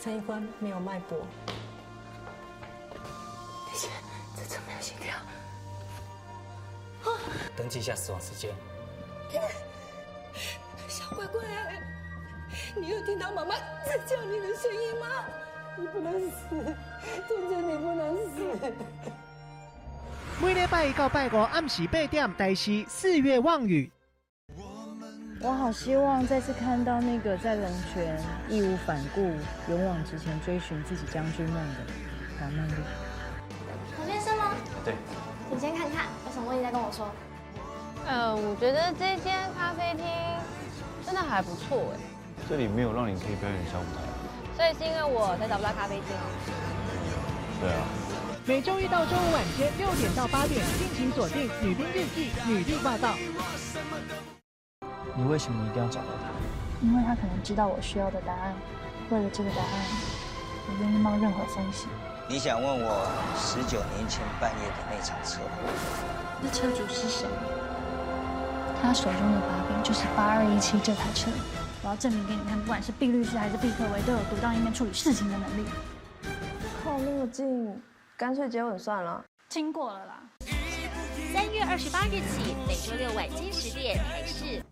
陈一关没有脉搏。等下，这怎没有心跳？登记一下死亡时间。小乖乖，你有聽到媽媽在叫你的聲音嗎？你不能死，真真你不能死。每禮拜一到拜五暗時八點，台視四月望雨。我好希望再次看到那個在龍泉義無反顧、勇往直前追尋自己將軍夢的黃曼麗。黃先生嗎？對。你先看看，有什麼問題再跟我說。我覺得這間咖啡廳真的還不錯哎。這裡沒有讓你可以表演小舞台。所以是因為我才找不到咖啡廳哦。對啊。每週一到週五晚間6點到8點，敬請鎖定《女兵日記》女力報道。你為什麼一定要找到他？因為他可能知道我需要的答案。為了這個答案，我願意冒任何風險。你想問我19年前半夜的那場車禍？那車主是誰？他手中的把柄就是8217這台車。我要證明給你看，不管是畢律師還是畢克威，都有獨當一面處理事情的能力。靠那麼近，乾脆接吻算了。親過了啦。3月28日起，每週六晚間10點，台視。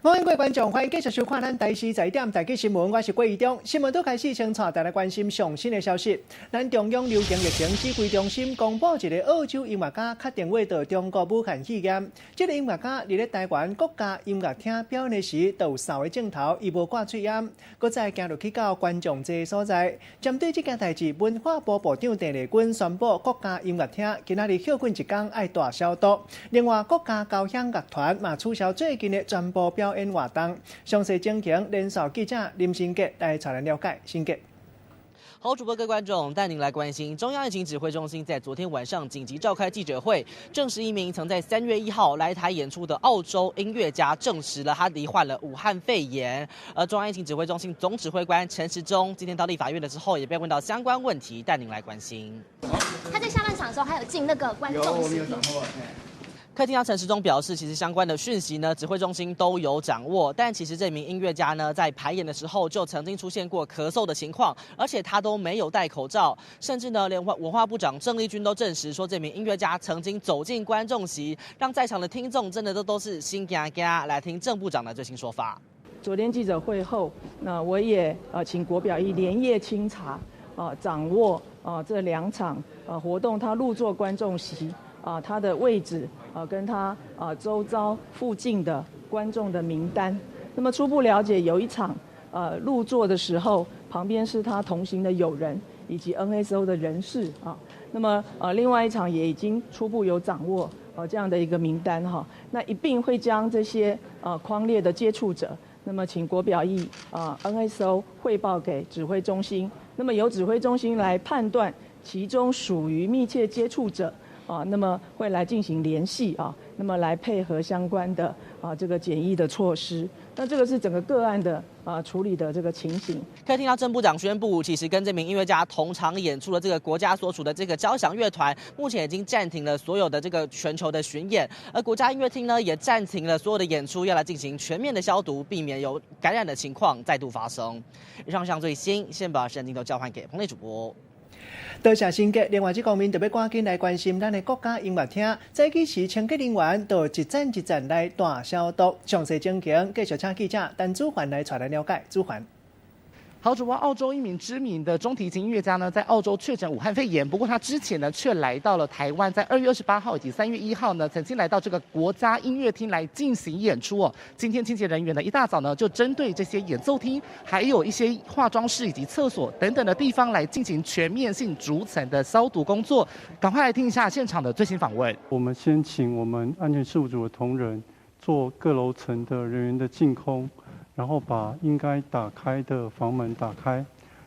歡迎各位觀眾，歡迎繼續收看咱台視十一點台記新聞，我是郭怡中。新聞拄開始，先帶大家關心上新的消息。咱中央流行疫情指揮中心公布一個澳洲音樂家確定罹患中國武漢肺炎。這個音樂家佇咧台灣國家音樂廳表演的時，就有三個鏡頭，伊無掛喙罨，閣再行入去到觀眾坐所在。針對這件代誌，文化部部長鄭麗君宣布，國家音樂廳今仔日歇睏一工愛大消毒。另外，國家交響樂團嘛取消最近的全部表演活動，詳細情形，連線記者林新杰來帶咱了解。新杰，好，主播各位觀眾帶您來關心，中央疫情指揮中心在昨天晚上緊急召開記者會，證實一名曾在3月1號來台演出的澳洲音樂家，證實了他罹患了武漢肺炎。而中央疫情指揮中心總指揮官陳時中今天到立法院的時候，也被問到相關問題，帶您來關心。他在下半場的時候，還有進那個觀眾席。可以聽到陳時中表示，其實相關的訊息呢，指揮中心都有掌握。但其實這名音樂家呢，在排演的時候就曾經出現過咳嗽的情況，而且他都沒有戴口罩，甚至呢，連文化部長鄭麗君都證實說，這名音樂家曾經走進觀眾席，讓在場的聽眾真的都是心驚驚。來聽鄭部長的最新說法。昨天記者會後，那我也請國表一連夜清查掌握這兩場活動，他入座觀眾席他的位置。跟他周遭附近的觀眾的名單，那麼初步了解，有一場入座的時候，旁邊是他同行的友人以及 NSO 的人士啊。那麼另外一場也已經初步有掌握這樣的一個名單哈。那一併會將這些匡列的接觸者，那麼請國表役NSO 匯報給指揮中心，那麼由指揮中心來判斷其中屬於密切接觸者。那麼會來進行聯繫啊，那麼來配合相關的這個檢疫的措施。那這個是整個個案的處理的這個情形。可以聽到鄭部長宣布，其實跟這名音樂家同場演出的這個國家所屬的這個交響樂團，目前已經暫停了所有的這個全球的巡演，而國家音樂廳呢也暫停了所有的演出，要來進行全面的消毒，避免有感染的情況再度發生。以上上最新，先把時間鏡頭交還給彭內主播。多謝新杰。另外，這方面特別趕緊來關心咱的國家音樂廳，早起時清潔人員就一層一層來大消毒。詳細情形，繼續請記者陳祖凡來帶來了解。祖凡。好，主播，澳洲一名知名的中提琴音樂家呢，在澳洲確診武漢肺炎。不過他之前呢，卻來到了台灣，在2月28號以及3月1號呢，曾經來到這個國家音樂廳來進行演出哦。今天清潔人員呢，一大早呢，就針對這些演奏廳，還有一些化妝室以及廁所等等的地方來進行全面性逐層的消毒工作。趕快來聽一下現場的最新訪問。我們先請我們安全事務組的同仁做各樓層的人員的淨空。然後把應該打開的房門打開。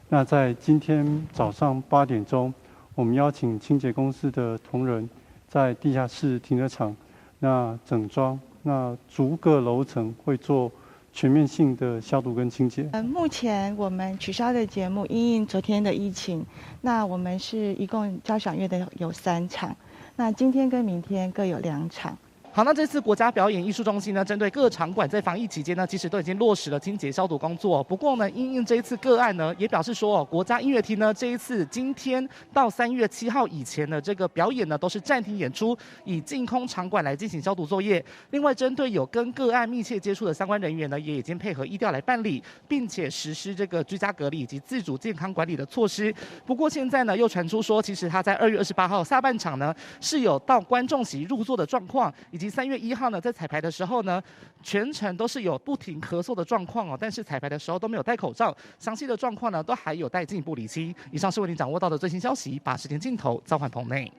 那在今天早上8點鐘，我們邀請清潔公司的同仁在地下室停車場那整裝，那逐個樓層會做全面性的消毒跟清潔。目前我們取消的節目，因應昨天的疫情，那我們是一共交響樂的有3場，那今天跟明天各有2場。好，那這次國家表演藝術中心呢，針對各場館在防疫期間呢，其實都已經落實了清潔消毒工作。不過呢，因應這一次個案呢，也表示說，國家音樂廳呢，這一次今天到3月7號以前的這個表演呢，都是暫停演出，以淨空場館來進行消毒作業。另外，針對有跟個案密切接觸的相關人員呢，也已經配合疫調來辦理，並且實施這個居家隔離以及自主健康管理的措施。不過現在呢，又傳出說，其實他在2月28號下半場呢，是有到觀眾席入座的狀況，以及3月1號呢，在彩排的時候呢，全程都是有不停咳嗽的狀況哦，但是彩排的時候都沒有戴口罩，詳細的狀況呢，都還有待進一步釐清。以上是為您掌握到的最新消息，把時間鏡頭交還棚內。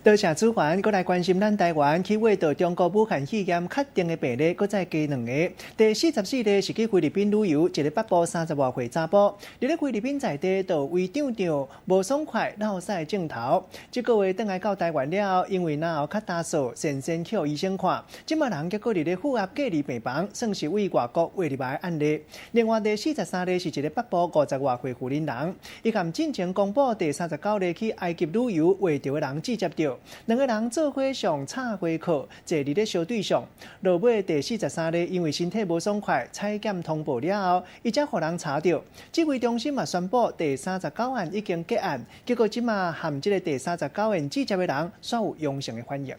多謝主環，閣來關心咱台灣去穢著中國武漢肺炎確定的病例，閣再加兩个。第44例是去菲律賓旅遊，一个北部30外歲查埔，佇咧菲律賓在地就胃脹脹、無爽快、落屎症頭。這個月轉來到台灣了後，因為咽喉較焦燥，先先去予醫生看。這馬人結果佇咧負壓隔離病房，算是對外國穢入來的案例。另外第43例是一个北部50外歲婦人，伊佮進前公布第39例去埃及旅遊穢著的人接觸著。兩个人做伙上插花課，坐佇咧相對上。落尾第43例因為身體無爽快，採檢通報了後，伊才予人查著。指揮中心嘛宣布第39案已經結案，結果這馬和這个第39案接觸的人，煞有陽性的反應。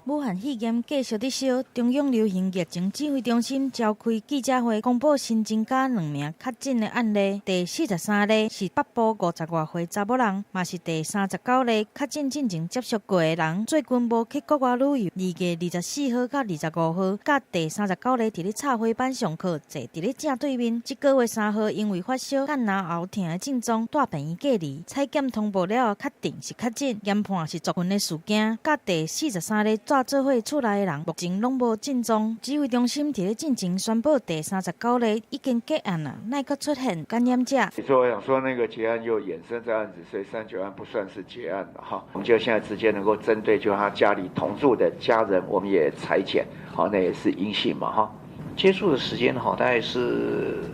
武漢肺炎繼續佇燒，中央流行疫情指揮中心召開記者會，公布新增加兩名確診的案例。第43例是北部50外歲查某人，嘛是第39例確診進前接觸過的人。最近無去國外旅遊。2月24號佮25號，佮第39例佇咧插花班上課，坐佇咧正對面。這个月3號因為發燒佮咽喉疼的症狀，蹛病院隔離。採檢通報了後，確定是確診，研判是族群的事件。佮第43例做伙厝內的人，目前攏無症狀。指揮中心佇咧進前宣布第39例已經結案啦，乃閣出現感染者。所以我想說，那個結案又衍生這案子，所以39案不算是結案了哈。我們就現在直接能夠針對就他家裡同住的家人，我們也採檢，好，那也是陰性嘛哈。接觸的時間哈，大概是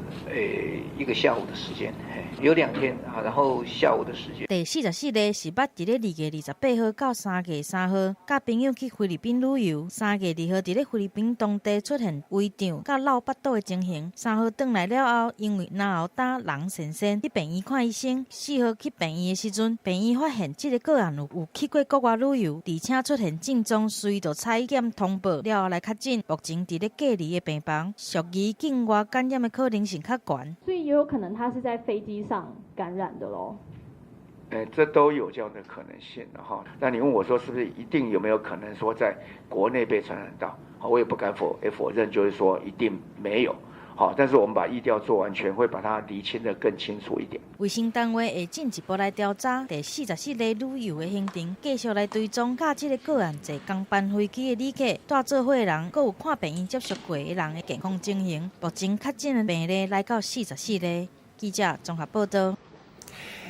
一個下午的時間，有2天啊，然後下午的時間。第44例是捌佇咧2月28號到3月3號，佮朋友去菲律賓旅遊。3月2號佇咧菲律賓當地出現胃脹佮落腹肚的情形。3號轉來了後，因為咽喉焦人神仙去病院看醫生。4號去病院的時陣，病院發現這个個案有去過國外旅遊，而且出現症狀，隨就採檢通報了後來確診。目前佇咧隔離的病房，屬於境外感染的可能性較懸。所以也有可能他是在飛機上感染的咯。這都有這樣的可能性的哈。那你問我說，是不是一定有沒有可能說在國內被傳染到？我也不敢否認，就是說一定沒有。好，但是我們把疫調做完全，會把它釐清得更清楚一點。衛生單位會進一步來調查第44例旅遊的行程，繼續來追蹤佮這个個案坐仝班飛機的旅客、蹛做伙的人，閣有看病院接觸過的人的健康情形。目前確診的病例來到44例。記者綜合報道。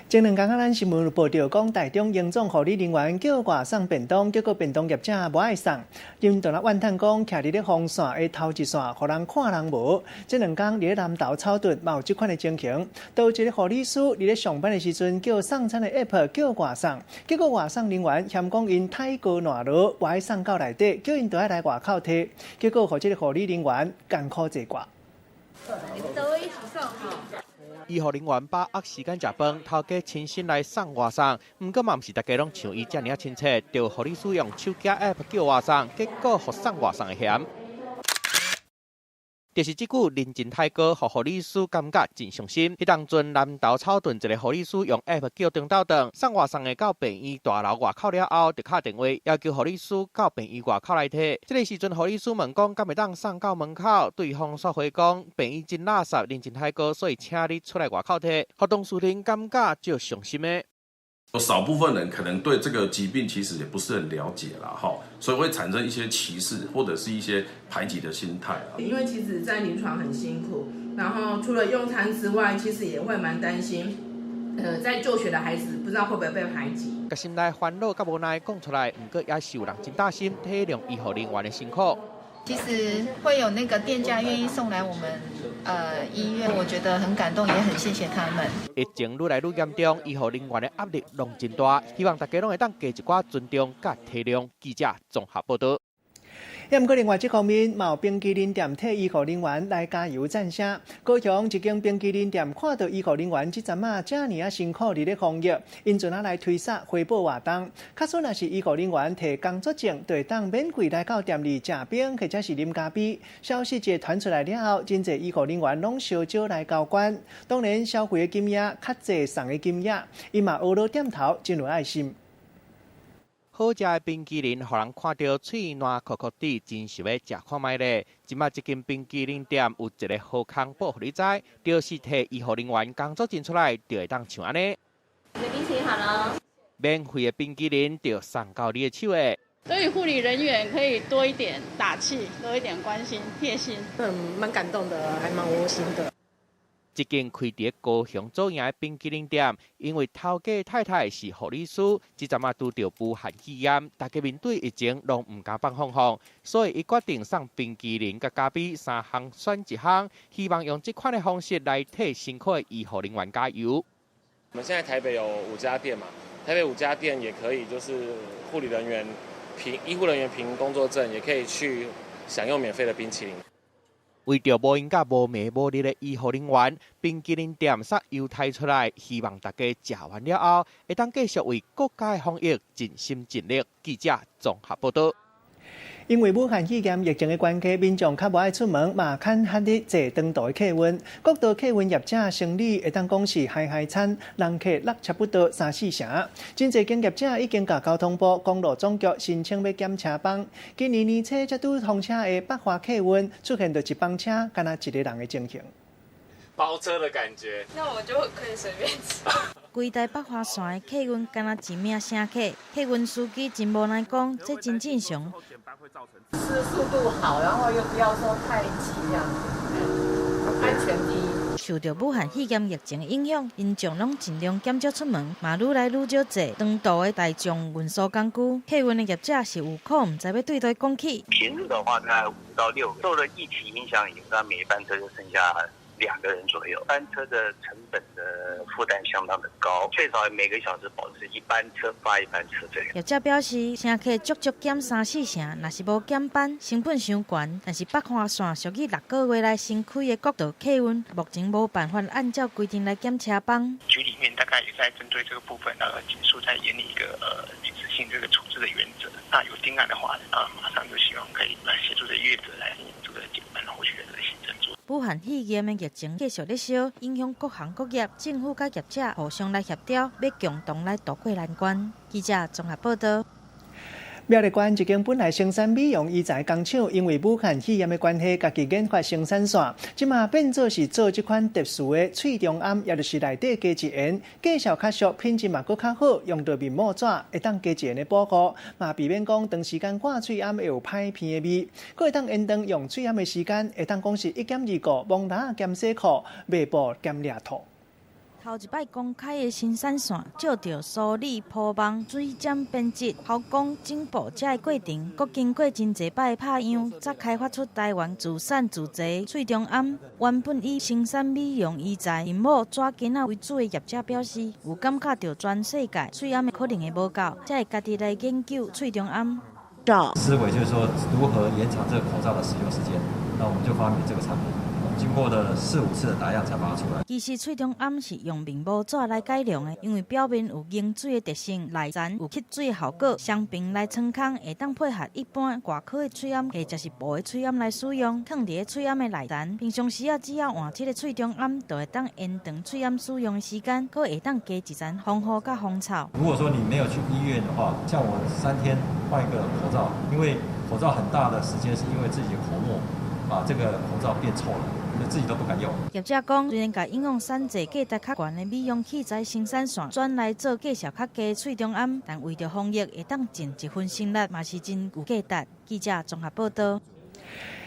前兩工啊，咱新聞有報著講，台中榮總護理人員叫外送便當，結果便當業者無愛送，𪜶就來怨嘆講，徛佇咧風線的頭一線，予人看人無。這兩工佇咧南投草屯嘛有這款的情形，都有一个護理師佇咧上班的時陣叫送餐的 App 叫外送，結果外送人員嫌講𪜶太過爛囉，無愛送到內底，叫𪜶著愛來外口提，結果予這个護理人員艱苦坐掛。醫護人員把握時間食飯，頭家親身來送外送，毋過嘛毋是逐家攏像伊遮爾親切，著護理師用手機 App 叫外送，結果予送外送的嫌。就是這句人情太高，予護理師感覺真傷心。彼當陣南投草屯一个護理師用 App 叫中晝頓，送外送的到病院大樓外口了後，就敲電話要求護理師到病院外口來提。這个時陣護理師問講，敢會當送到門口？對方煞回講病院真垃圾，人情太高，所以請你出來外口提。予當事人感覺足傷心的。有少部分人可能對這個疾病其實也不是很了解啦，哈，所以會產生一些歧視或者是一些排擠的心態啊。因為其實，在臨床很辛苦，然後除了用餐之外，其實也會蠻擔心，在就學的孩子不知道會不會被排擠。共心內煩惱佮無奈講出來，毋過也是有人真擔心體諒醫護人員的辛苦。其實會有那個店家願意送來我們醫院，我覺得很感動，也很謝謝他們。疫情愈來愈嚴重，醫護人員的壓力攏真大，希望大家攏會當加一寡尊重佮體諒。記者綜合報道。也毋過另外這方面，嘛有冰淇淋店替醫護人員來加油讚聲。高雄一間冰淇淋店看到醫護人員這陣仔遮爾仔辛苦佇咧防疫，𪜶陣仔來推捒回報活動。假使若是醫護人員提工作證，就會當免費來到店裡食冰或者是啉咖啡。消息一傳出來了後，真濟醫護人員攏相招來交關。當然，消費的金額較濟送的金額，𪜶嘛呵咾點頭，真有愛心。好食的冰淇淋，予人看著喙瀾摳摳滴，真想欲食看覓咧。這擺這間冰淇淋店有一個好康報予你知，就是提醫護人員工作證出來，就會當像按呢。你冰淇淋好了。免費的冰淇淋就送到你的手的。對於護理人員可以多一點打氣，多一點關心、貼心。嗯，蠻感動的，還蠻窩心的。這間開佇高雄左營的冰淇淋店，因為頭家太太是護理師，這陣仔拄著武漢肺炎，大家面對疫情攏毋敢放放放，所以伊決定送冰淇淋佮咖啡三項選一項，希望用這款的方式來替辛苦的醫護人員加油。我們現在台北有五家店嘛，台北五家店也可以，就是護理人員憑醫護人員憑工作證，也可以去享用免費的冰淇淋。為著無閒佮無暝無日的醫護人員，冰淇淋店送優待出來，希望大家食完了後，會當繼續為國家的防疫盡心盡力。記者綜合報道。因為武漢肺炎疫情的關係，民眾較無愛出門，嘛較罕咧坐長途的客運。國道客運業者生理會當講是海海餐，人客落差不多三四成。真濟間業者已經共交通部公路總局申請欲減車班。今年年初才拄通車的北華客運出現著一班車，干焦一個人的情形。包車的感覺，那我就可以隨便吃。規台北華線的客運干焦一名乘客，客運司機真無奈講，這真正常。是速度好，然後又不要說太擠這樣子，安全第一。受著武漢肺炎疫情影響，民眾攏盡量減少出門，嘛愈來愈少坐長途的大眾運輸工具。客運的業者是有苦，毋知欲對佗講起。平日的話，大概5到6個，受了疫情影響以後，每一班車就剩下2個人左右，班車的成本的負擔相當的高，最少每個小時保持一班車發一班車這樣。業者表示，乘客足足減三四成，若是無減班，成本傷懸。但是北華線屬於6個月來新開的國道客運，目前無辦法按照規定來減車班。局裡面大概也在針對這個部分，緊速在研擬一個臨時性這個處置的原則。那有定案的話，馬上就希望可以來協助這業者來進行這個減班後續的這個行政作。武漢肺炎的疫情繼續咧燒，影響各行各業，政府佮業者互相來協調，欲共同來渡過難關。記者綜合報道。苗栗縣一間本來生產美容醫材工廠，因為武漢肺炎的關係，家己研發生產線，這馬變做是做這款特殊的喙中餡，也就是內底加一鹽，價數較俗，品質嘛閣較好，用著面膜紙會當加一鹽的保護，嘛避免講長時間掛喙罨會有歹鼻的味，閣會當延長用喙罨的時間，會當講是一減二顧，摸籃兼洗褲，抹布兼掠兔。頭一擺公開的生產線，照著梳理鋪網、水針編織、喉工整布這个過程，閣經過真濟擺拍樣，才開發出台灣自產自製喙中餡。原本以生產美容醫材、面膜、紙巾仔為主的業者表示，有感覺著全世界喙罨的可能會無夠，才會家己來研究喙中餡。思維就是說，如何延長這個口罩的使用時間，那我們就發明這個產品。經過了四五次的打樣才把它出來。其實喙中餡是用面膜紙來改良的，因為表面有凝水的特性，內層有吸水的效果，雙邊來穿空，會當配合一般外科的喙罨或者是布的喙罨來使用，囥佇咧喙罨的內層。平常時啊，只要換這个喙中餡，就會當延長喙罨使用的時間，閣會當加一層防護佮防臭。如果說你沒有去醫院的話，像我3天換一個口罩，因為口罩很大的時間是因為自己的口沫把這個口罩變臭了。自己都不敢用。業者講，雖然共應用產製價值較懸的美容器材生產線轉來做價數較低喙中餡，但為著防疫會當盡一份心力，嘛是真有價值。記者綜合報道。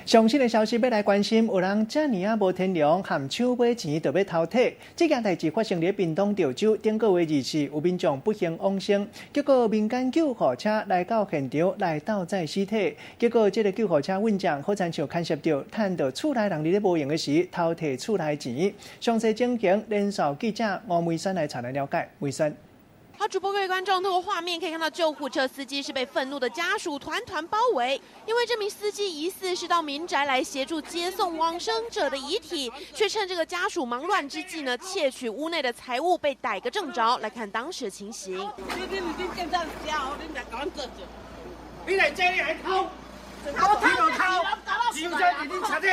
上新的消息欲來關心，有人遮爾仔無天良，含搶買錢就欲偷提。這件代誌發生佇屏東潮州，頂個月24，有民眾不幸往生，結果民間救護車來到現場來鬥載屍體，結果這个救護車運將好親像牽涉著趁著厝內人佇咧無閒的時偷提厝內錢。詳細情形，連線記者吳梅山來查來了解。梅山。好，主播各位觀眾，透過畫面可以看到，救護車司機是被憤怒的家屬團團包圍，因為這名司機疑似是到民宅來協助接送往生者的遺體，卻趁這個家屬忙亂之際呢，竊取屋內的財物，被逮個正着。來看當時的情形。你來這裡來偷，我偷偷，只有在你車頂。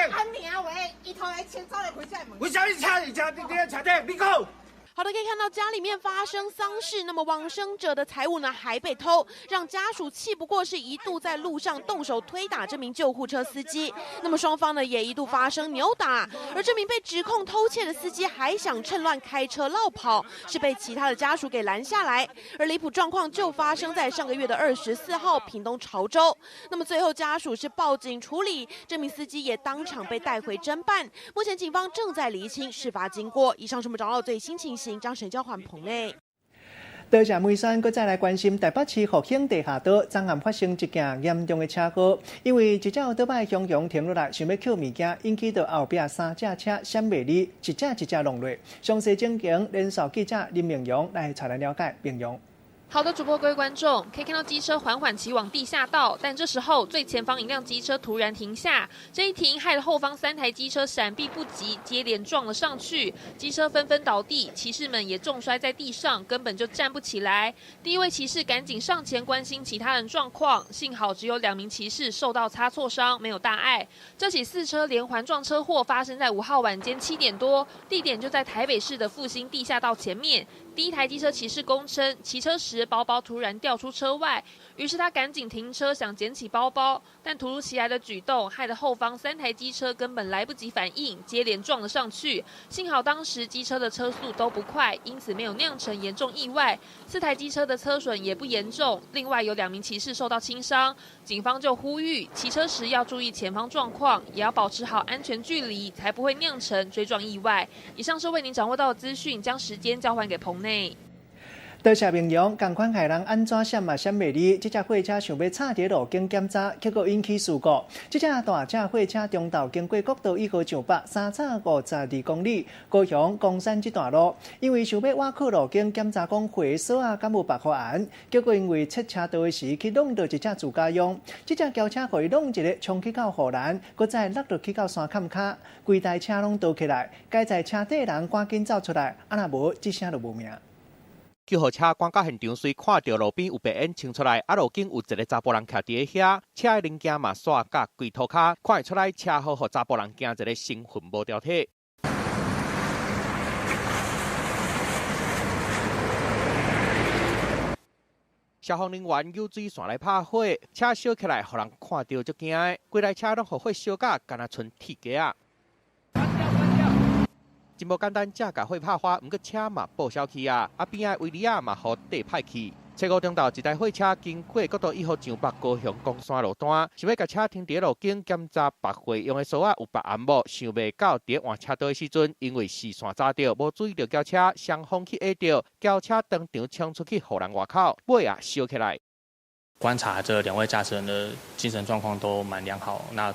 為啥你車你車你車頂？你講。好的，可以看到家裡面發生喪事，那麼往生者的財物呢還被偷，讓家屬氣不過，是一度在路上動手推打這名救護車司機。那麼雙方呢也一度發生扭打，而這名被指控偷竊的司機還想趁亂開車落跑，是被其他的家屬給攔下來。而離譜狀況就發生在上個月的24號，屏東潮州。那麼最後家屬是報警處理，這名司機也當場被帶回偵辦。目前警方正在釐清事發經過。以上是我們掌握最新情形。張沈交換棚內。多謝梅山，閣再來關心台北市復興地下道，昨暗發生一件嚴重的車禍，因為一隻歐多擺雄雄停落來，想欲抾物件，引起著後壁三隻車閃袂離，一隻一隻弄落。詳細情形，連線記者林明陽來帶咱了解。明陽。好的，主播各位觀眾，可以看到機車緩緩騎往地下道，但這時候最前方一輛機車突然停下，這一停害得後方3台機車閃避不及，接連撞了上去，機車紛紛倒地，騎士們也重摔在地上，根本就站不起來。第一位騎士趕緊上前關心其他人狀況，幸好只有2名騎士受到擦挫傷，沒有大礙。這起4車連環撞車禍發生在5號晚間7點多，地點就在台北市的復興地下道前面。第一台機車騎士供稱，騎車時包包突然掉出車外，於是他趕緊停車想撿起包包，但突如其來的舉動害得後方3台機車根本來不及反應，接連撞了上去。幸好當時機車的車速都不快，因此沒有釀成嚴重意外。4台機車的車損也不嚴重，另外有2名騎士受到輕傷。警方就呼籲，騎車時要注意前方狀況，也要保持好安全距離，才不會釀成追撞意外。以上是為您掌握到的資訊，將時間交還給棚內。多謝明陽，仝款害人按怎閃嘛閃袂離，這隻貨車想欲插佇路肩檢查，結果引起事故。這隻大隻貨車中晝經過國道1號上北352公里，高雄岡山這段路，因為想欲倚靠路肩檢查講貨鎖仔敢有縛予絚，結果因為切車道的時去弄著一隻自家用，這隻轎車予伊弄一个衝去到護欄，閣再落落去到山崁跤，規台車攏倒起來，佳哉車底人趕緊走出來，啊若無這聲就無命。救護車趕到現場，隨看著路邊有白煙衝出來，啊，路肩有一个查埔人徛佇遐，車的零件嘛煞甲規塗跤，看會出來車禍予查埔人驚一个神魂無條體。消防人員用水線來拍火，車燒起來，予人看著足驚的，規台車攏予火燒甲，敢若賰鐵雞仔。真無簡單，才共火拍花，毋過車嘛報銷去啊！啊邊仔圍籬仔嘛予硩歹去。初五中晝，一台貨車經過國道1號上北高雄岡山路段，想欲共車停佇路肩檢查縛貨用的鎖仔有縛絚無，想袂到佇換車道的時陣，因為視線閘著，無注意著轎車，雙方去挨著，轎車當場衝出去予人外口，尾仔燒起來。觀察這2位駕駛人的精神狀況都蠻良好，那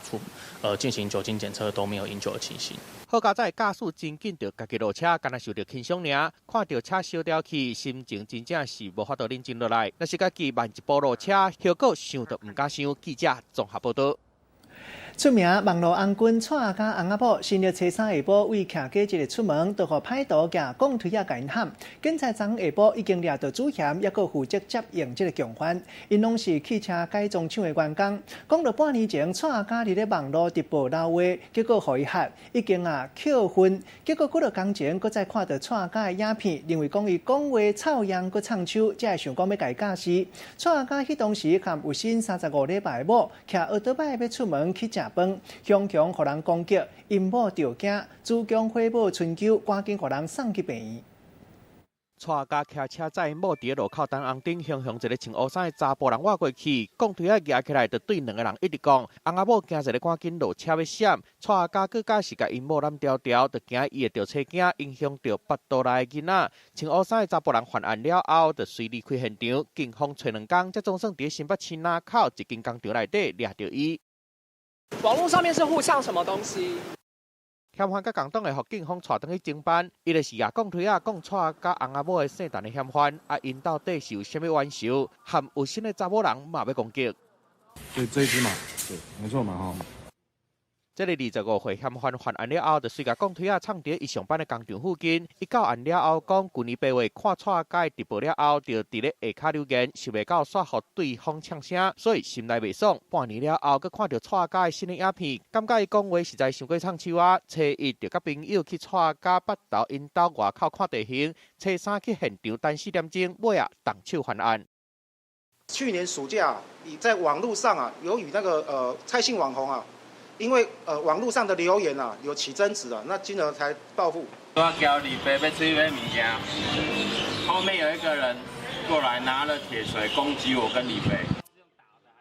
進行酒精檢測都沒有飲酒的情形。好佳哉，駕駛真緊著家己落車，敢若受著輕傷爾。看著車燒掉去，心情真正是無法度冷靜落來。若是家己慢一步落車，後果想都毋敢想。記者綜合報導。出名網路紅軍蔡阿嘎翁仔某，新曆初三下晡為徛街一个出門，就予歹徒舉鋼槌仔共𪜶砍。警察昨昏下晡已經掠著主嫌，猶閣負責接應這个共犯。𪜶攏是汽車改裝廠的員工。講著半年前，蔡阿嘎佇咧網路直播老話，結果予伊喝，已經啊扣分。結果幾落工前，閣再看著蔡阿嘎的影片，認為講伊講話臭樣閣唱手，才會想講欲共伊教死。蔡阿嘎彼當時含有身35禮拜的某，騎奧多擺欲出門去食飯，雄雄予人攻擊，𪜶某著驚，主強火某春秋，趕緊予人送去病院。蔡阿嘎騎車載𪜶某佇咧路口等紅燈，雄雄一个穿烏衫的查埔人倚過去，鋼槌仔舉起來，就對兩个人一直講。翁仔某驚一个趕緊落車欲閃，蔡阿嘎閣較是共𪜶某攬牢牢，就驚伊會著車囝，影響著腹肚內的囡仔。穿烏衫的查埔人犯案了後，就隨離開現場，警方揣兩工，才總算佇新北市林口一間工廠內底掠著伊。網路上面是互嗆什麼東西？嫌犯佮共黨的予警方帶轉去偵辦，伊就是舉鋼錘仔摃蔡佮翁仔某的聖誕的嫌犯，啊，𪜶到底是有啥物冤仇？含有新的查某人嘛欲攻擊。對，這一支嘛，對，沒錯嘛，吼。這個25歲嫌犯犯案了後，就隨共鋼錘仔藏佇伊上班的工廠附近。伊到案了後，講舊年8月看蔡家直播了後，就佇咧下跤留言，想袂到煞予對方嗆聲，所以心內袂爽。半年了後，閣看著蔡家的新的影片，感覺伊講話實在傷過藏手啊。初一就佮朋友去蔡家北投𪜶兜外口看地形，初三去現場等4點鐘，尾仔動手犯案。去年暑假，你在網路上啊，有與那個蔡姓網紅啊。因為網絡上的留言啊，有起爭執啊，那進而才報復。我叫李伯欲出去買物件，後面有一個人過來拿了鐵錘攻擊我跟李伯。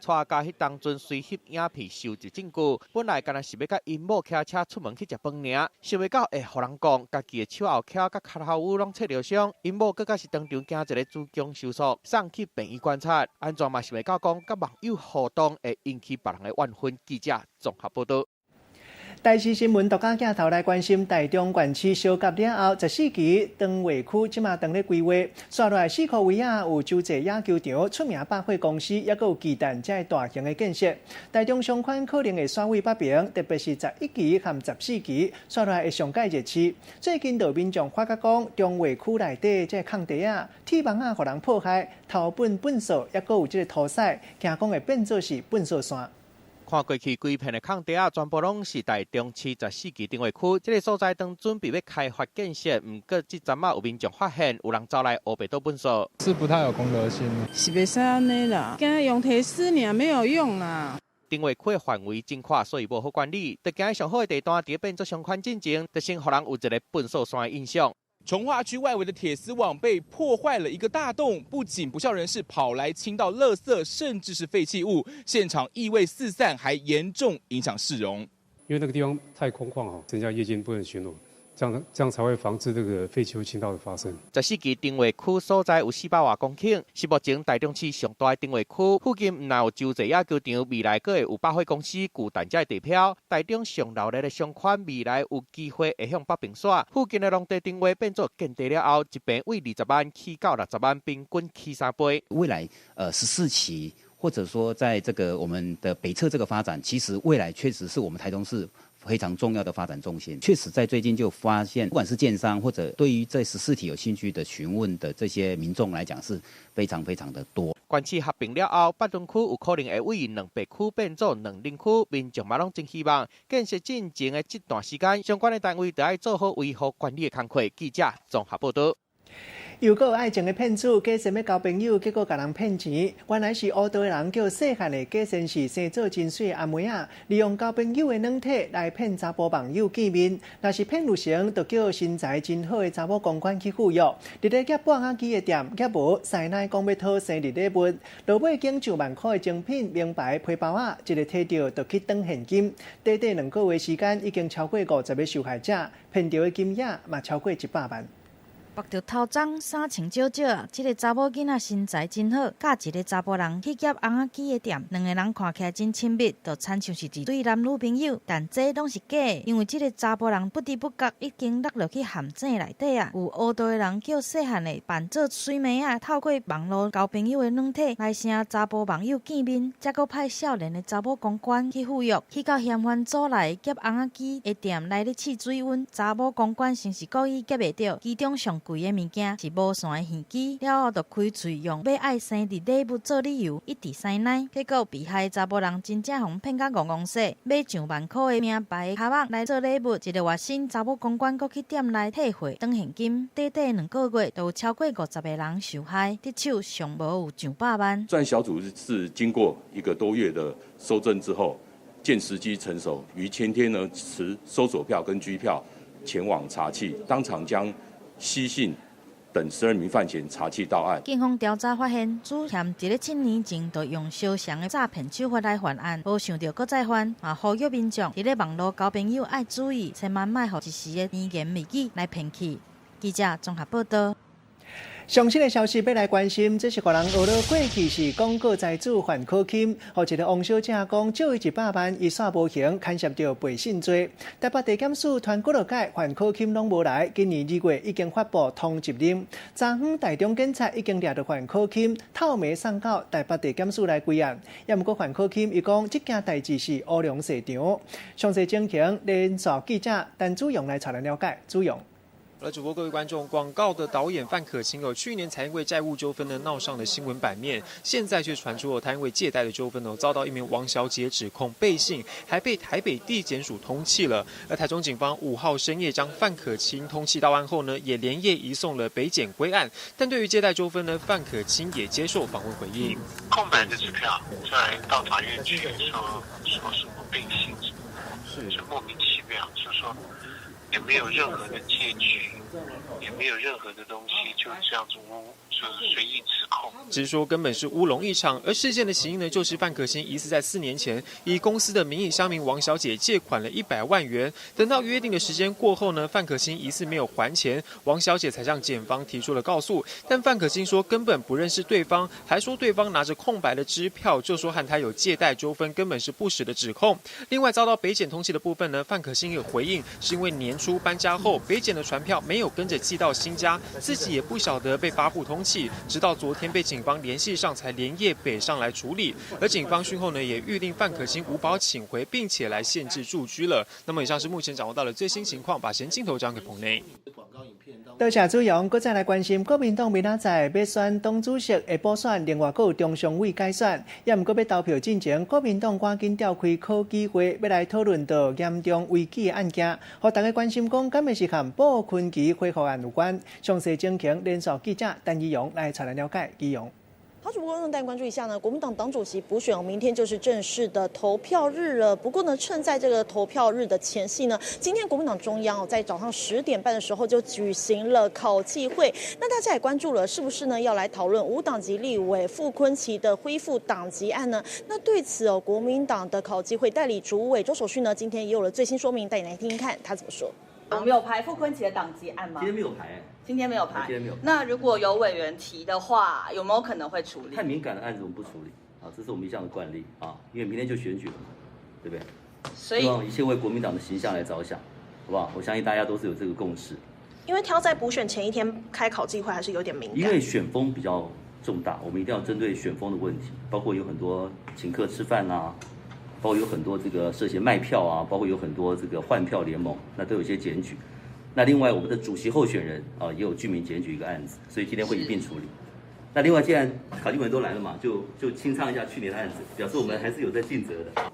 蔡家彼當陣隨翕影片收集證據，本來敢若是欲佮𪜶某騎車出門去食飯爾，想袂到會予人講，家己的手後翹佮跤頭趺攏切著傷，𪜶某閣較是當場行一个子宮收縮，送去病院觀察。按怎嘛想袂到講，佮網友互動會引起別人的怨恨。記者綜合報導。台視新聞獨家鏡頭來關心台中縣市相合了後，14期長話區這馬當咧規劃，紲落來四箍圍仔有洲際野球場、出名百貨公司，抑閣有巨蛋這大型的建設。台中商圈可能會徙位北爿，特別是11期和14期，紲落來會上蓋熱市。最近就有民眾發覺講，重劃區內底這空地仔、鐵網仔予人破壞，偷糞糞掃，抑閣有這個塗屎，驚講會變做是糞掃山。看過去規片的空地仔，全部攏是台中市14期重劃區。這个所在當準備欲開發建設，毋過這陣仔有民眾發現，有人走來烏白倒糞掃，是不太有公德心。是袂使按呢啦，驚用鐵絲爾沒有用啦。重劃區的範圍真闊，所以無好管理。就驚上好的地段，佇變做商圈進前，就先予人有一个糞掃山的印象。重劃區外圍的鐵絲網被破壞了一個大洞，不僅不肖人士跑來傾倒垃圾，甚至是廢棄物，現場異味四散，還嚴重影響市容。因為那個地方太空曠哦，增加夜間不能巡邏。這樣才會防止這個廢棄物傾倒的發生。14期重劃區所在有400外公頃，是目前台中市上大的重劃區。附近毋但有洲際野球場，未來閣會有百貨公司、巨蛋這地標。台中上熱鬧的商圈，未來有機會會向北爿徙。附近的農地重劃變做建地了後，一坪為20萬起到60萬，平均起3倍。未來14期，或者說在這個我們的北側這個發展，其實未來確實是我們台中市非常重要的發展中心。確實在最近就發現，不管是建商或者對於這14期有興趣的詢問的這些民眾來講，是非常非常的多。縣市合併了後，北屯區有可能會為200區變做2零區，民眾嘛攏真希望建設進前的這段時間，相關的單位都愛做好維護管理的工課。記者綜合報導。又閣有愛情的騙子，假裝欲交朋友，結果共人騙錢。原來是烏道的人叫細漢的假裝是生做真媠的阿妹仔，利用交朋友的軟體來騙查埔網友見面。若是騙有成，就叫身材真好的查某公關去赴約。佇咧夾半仔機的店，夾無師奶講欲討生日禮物，落尾經上萬箍的精品名牌皮包仔，一个提著就去轉現金。短短2個月時間，已經超過50個受害者，騙著的金額嘛超過100萬。縛著頭鬃，衫穿少少，這个查某囡仔身材真好，佮一个查埔人去夾尪仔機的店，兩个人看起來真親密，就親像是一對男女朋友。但這攏是假的，因為這个查埔人不知不覺已經落入去陷阱內底啊！有烏道的人叫細漢的扮做媠妹仔，透過網路交朋友的軟體來成查埔網友見面，才閣派少年的查某公關去赴約，去到嫌犯組來夾尪仔機的店來咧試水溫，查某公關先是故意夾袂著，其中上貴的物件是無線的耳機，了後就開喙用欲愛生日禮物做理由，一直師奶，結果被害查埔人真正予騙甲戇戇踅，買上萬箍的名牌鞋仔來做禮物，一个外身查某公關閣去店內退貨轉現金，短短2個月就有超過50個人受害，得手上無有上百萬。專案小組是經過一個多月的搜證之後，見時機成熟，於前天呢持搜索票跟拘票前往查緝，當場將奚姓等12名犯嫌查緝到案。警方調查發現，主嫌佇咧7年前就用相像的詐騙手法來犯案，無想著閣再犯，嘛呼籲民眾佇咧網路交朋友愛注意，千萬莫予一時的甜言蜜語來騙去。記者綜合報導。上新的消息欲來關心，這是予人呵咾過去是廣告才子范可欽，予一个王小姐講借伊100萬，伊煞無還，牽涉著背信罪。台北地檢署傳幾落擺，范可欽攏無來。今年2月已經發布通緝令，昨昏台中警察已經掠著范可欽，透暝送到台北地檢署來歸案。也毋過范可欽伊講，這件代誌是烏龍踅場。詳細情形，連線記者陳子陽來帶咱了解。子陽。好了，主播各位觀眾，廣告的導演范可欽哦，去年才因為債務糾紛呢鬧上了新聞版面，現在卻傳出哦，他因為借貸的糾紛哦，遭到一名王小姐指控背信，還被台北地檢署通緝了。而台中警方5號深夜將范可欽通緝到案後呢，也連夜移送了北檢歸案。但對於借貸糾紛呢，范可欽也接受訪問回應。空白的支票再到法院去說說什麼背信，是莫名其妙，就是說。也沒有任何的借據，也沒有任何的東西，就這樣子烏，就是隨意指控。直說根本是烏龍一場。而事件的起因呢，就是范可欽疑似在4年前以公司的名義向名王小姐借款了100萬元，等到約定的時間過後呢，范可欽疑似沒有還錢，王小姐才向檢方提出了告訴。但范可欽說根本不認識對方，還說對方拿着空白的支票就說和他有借貸糾紛，根本是不實的指控。另外遭到北檢通緝的部分呢，范可欽也回應是因為年初搬家後，北檢的傳票沒有跟着寄到新家，自己也不曉得被發布通緝，直到昨天被警方聯繫上，才連夜北上來處理。而警方訊後呢，也諭令范可欽無保請回，並且來限制住居了。那麼以上是目前掌握到的最新情況，把時間鏡頭交給棚內。多謝主陽，閣再來關心國民黨明仔載欲選黨主席的補選，另外閣有中常委改選，也毋過欲投票進前，國民黨趕緊召開考紀會，欲來討論著嚴重違紀的案件，予大家關心講，敢會是和布坤奇恢復案有關？詳細情形，連線記者陳怡蓉來帶來了解。怡蓉。好，主播觀眾帶關注一下呢，國民黨黨主席補選，明天就是正式的投票日了。不過呢，趁在這個投票日的前夕呢，今天國民黨中央哦，在早上10點半的時候就舉行了考紀會。那大家也關注了，是不是呢要來討論無黨籍立委傅崐萁的恢復黨籍案呢？那對此哦，國民黨的考紀會代理主委周守訓呢，今天也有了最新說明，帶你來聽聽看他怎麼說。我們有排傅崐萁的黨籍案嗎？今天沒有排。今天沒有排。今天沒有。那如果有委員提的話，有沒有可能會處理？太敏感的案子我們不處理啊，這是我們一向的慣例啊，因為明天就選舉了嘛，對不對？所以希望一切為國民黨的形象來着想，好不好？我相信大家都是有這個共識。因為挑在補選前一天開考紀會還是有點敏感。因為選風比較重大，我們一定要針對選風的問題，包括有很多請客吃飯啊，包括有很多這個涉嫌賣票啊，包括有很多這個換票聯盟，那都有一些檢舉。那另外，我們的主席候選人啊，也有具名檢舉一個案子，所以今天會一併處理。那另外，既然考紀委員都來了嘛，就清倉一下去年的案子，表示我們還是有在盡責的。好，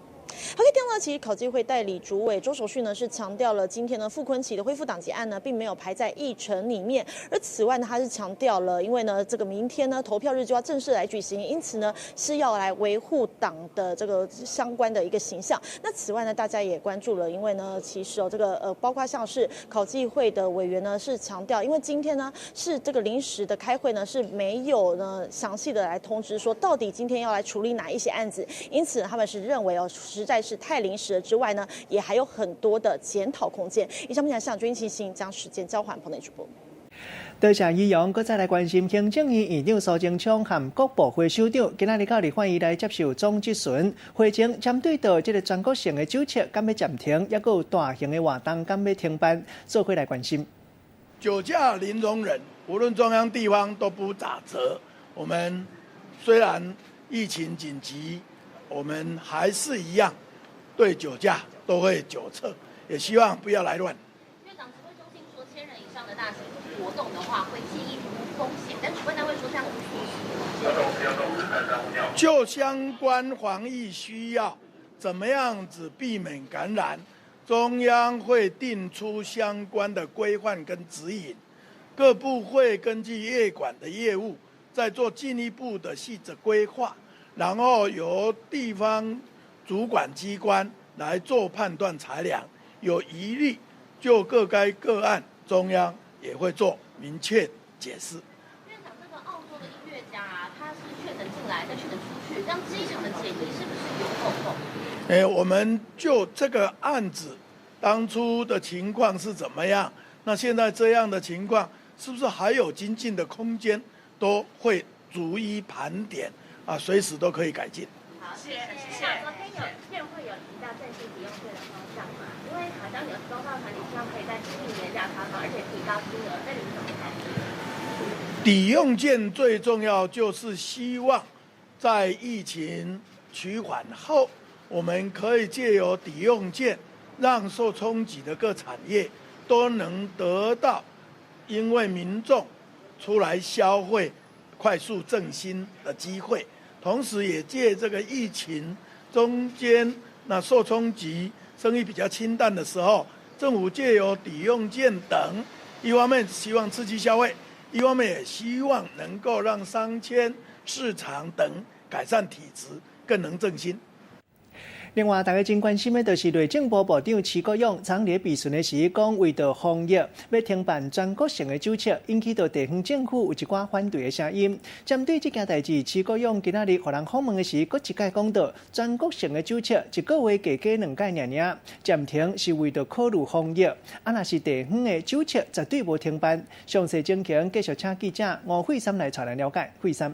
可以聽到，其實考紀會代理主委周守訓呢是強調了今天呢傅崐萁的恢復黨籍案呢並沒有排在議程裡面。而此外呢，他是強調了，因為呢這個明天呢投票日就要正式來舉行，因此呢是要來維護黨的這個相關的一個形象。那此外呢，大家也關注了，因為呢其實哦這個包括像是考紀會的委員呢是強調，因為今天呢是這個臨時的開會呢是沒有呢詳細的來通知說到底今天要來處理哪一些案子，因此他們是認為哦實在是太臨時了之外呢，也還有很多的檢討空間。以上目前向軍情形將時間交還棚內主播。多謝怡蓉，閣再來關心行政院院長蘇貞昌和國部會首長今仔日到立法院來接受總質詢，會前針對著這个全國性的酒測敢欲暫停，抑閣有大型的活動敢欲停辦，做伙來關心。酒駕零容忍，無論中央地方都不打折。我們雖然疫情緊急，我們還是一樣對酒駕都會酒測，也希望不要來亂。院長，指揮中心說1000人以上的大型活動的話，會建議評估風險，但主辦單位說這樣無所就相關防疫需要，怎麼樣子避免感染，中央會定出相關的規範跟指引，各部會根據業管的業務，再做進一步的細則規劃，然後由地方主管機關來做判斷裁量，有疑慮就各該個案，中央也會做明確解釋。院長，這個澳洲的音樂家啊，他是確診進來，再確診出去，這樣機場的檢疫是不是有漏洞？我們就這個案子當初的情況是怎麼樣？那現在這樣的情況，是不是還有精進的空間，都會逐一盤點啊，隨時都可以改進。好，謝謝。謝謝。昨天有院會有提到振興抵用券的方向嘛？因為好像有宗教團體希望可以在今年年發放，而且提高金額，那你怎麼看？抵用券最重要就是希望在疫情趨緩後，我們可以借由抵用券，讓受衝擊的各產業都能得到，因為民眾出來消費、快速振興的機會，同時也借這個疫情中間那受衝擊、生意比較清淡的時候，政府借由抵用券等，一方面希望刺激消費，一方面也希望能夠讓商圈、市場等改善體質，更能振興。另外，大家真關心的就是內政部部長徐國勇，昨日備詢的時講，為著防疫，欲停辦全國性的酒測，引起著地方政府有一寡反對的聲音。針對這件代誌，徐國勇今仔日予人訪問的時，閣一擺講到，全國性的酒測一個月加加兩擺爾爾，暫停是為著考慮防疫。啊，若是地方的酒測絕對無停辦。詳細情形，繼續請記者吳慧珊來帶咱了解。慧珊。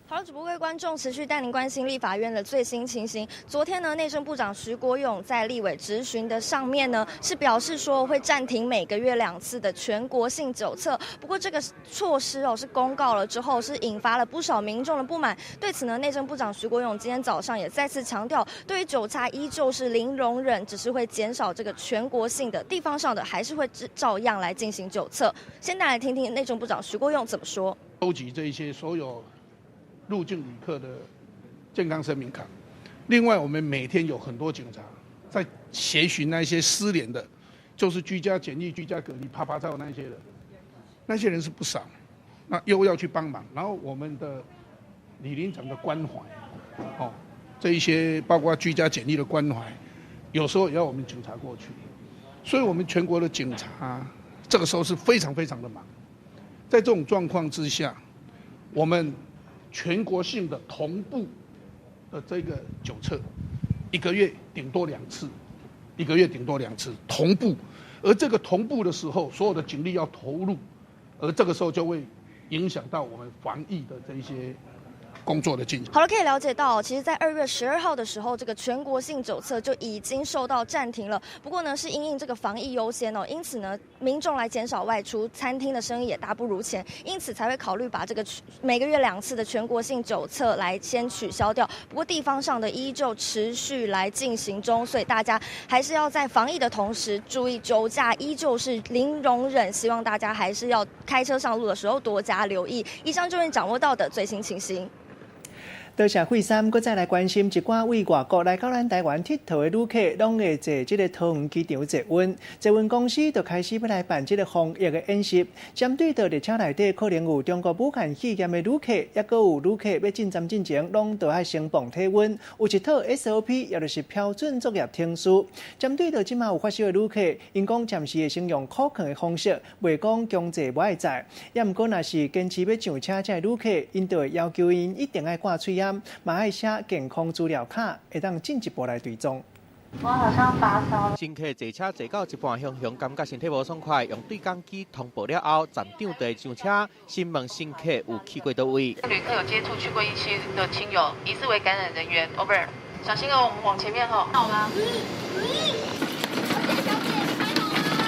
好，主播各位觀眾，持續帶您關心立法院的最新情形。昨天呢，內政部長徐國勇在立委質詢的上面呢，是表示說會暫停每個月2次的全國性酒測。不過這個措施哦，是公告了之後，是引發了不少民眾的不滿。對此呢，內政部長徐國勇今天早上也再次強調，對於酒駕依舊是零容忍，只是會減少這個全國性的，地方上的還是會照樣來進行酒測。先帶來聽聽內政部長徐國勇怎麼說。收集這些所有入境旅客的健康聲明卡。另外，我們每天有很多警察在協尋那些失聯的，就是居家檢疫、居家隔離、趴趴走那些人，那些人是不少，那又要去幫忙。然後我們的李林長的關懷，哦，這一些包括居家檢疫的關懷，有時候也要我們警察過去。所以，我們全國的警察這個時候是非常非常的忙。在這種狀況之下，我們全國性的同步的這個酒測，一個月頂多2次，一個月頂多2次同步，而這個同步的時候，所有的警力要投入，而這個時候就會影響到我們防疫的這些工作的進行。好了，可以了解到，其實，在2月12號的時候，這個全國性酒測就已經受到暫停了。不過呢，是因應這個防疫優先哦，因此呢，民眾來減少外出，餐廳的生意也大不如前，因此才會考慮把這個每個月2次的全國性酒測來先取消掉。不過地方上的依舊持續來進行中，所以大家還是要在防疫的同時注意酒駕依舊是零容忍，希望大家還是要開車上路的時候多加留意。以上就是掌握到的最新情形。多謝惠珊，閣再來關心一寡對外國來到咱台灣𨑨迌的旅客，攏會坐這個桃園機場捷運。捷運公司就開始欲來辦這個防疫的演習，針對著列車內底可能有中國武漢肺炎的旅客，抑閣有旅客欲進站進前，攏著愛先磅體溫，有一套 SOP，也就是標準作業程序。針對著這馬有發燒的旅客，𪜶講暫時會先用苦囥的方式，袂講強制無愛載。抑毋過，若是堅持欲上車這個旅客，𪜶就會要求𪜶一定愛掛喙罨。嘛愛寫健康資料卡，會當進一步來追蹤。我好像發燒。乘客坐車坐到一半，雄雄感覺身體無爽快，用對講機通報了後，站長就會上車，詢問乘客有去過佗位。旅客有接觸去過疫區的親友，疑似為感染人員。Over。小心哦，我們往前面吼。好嗎？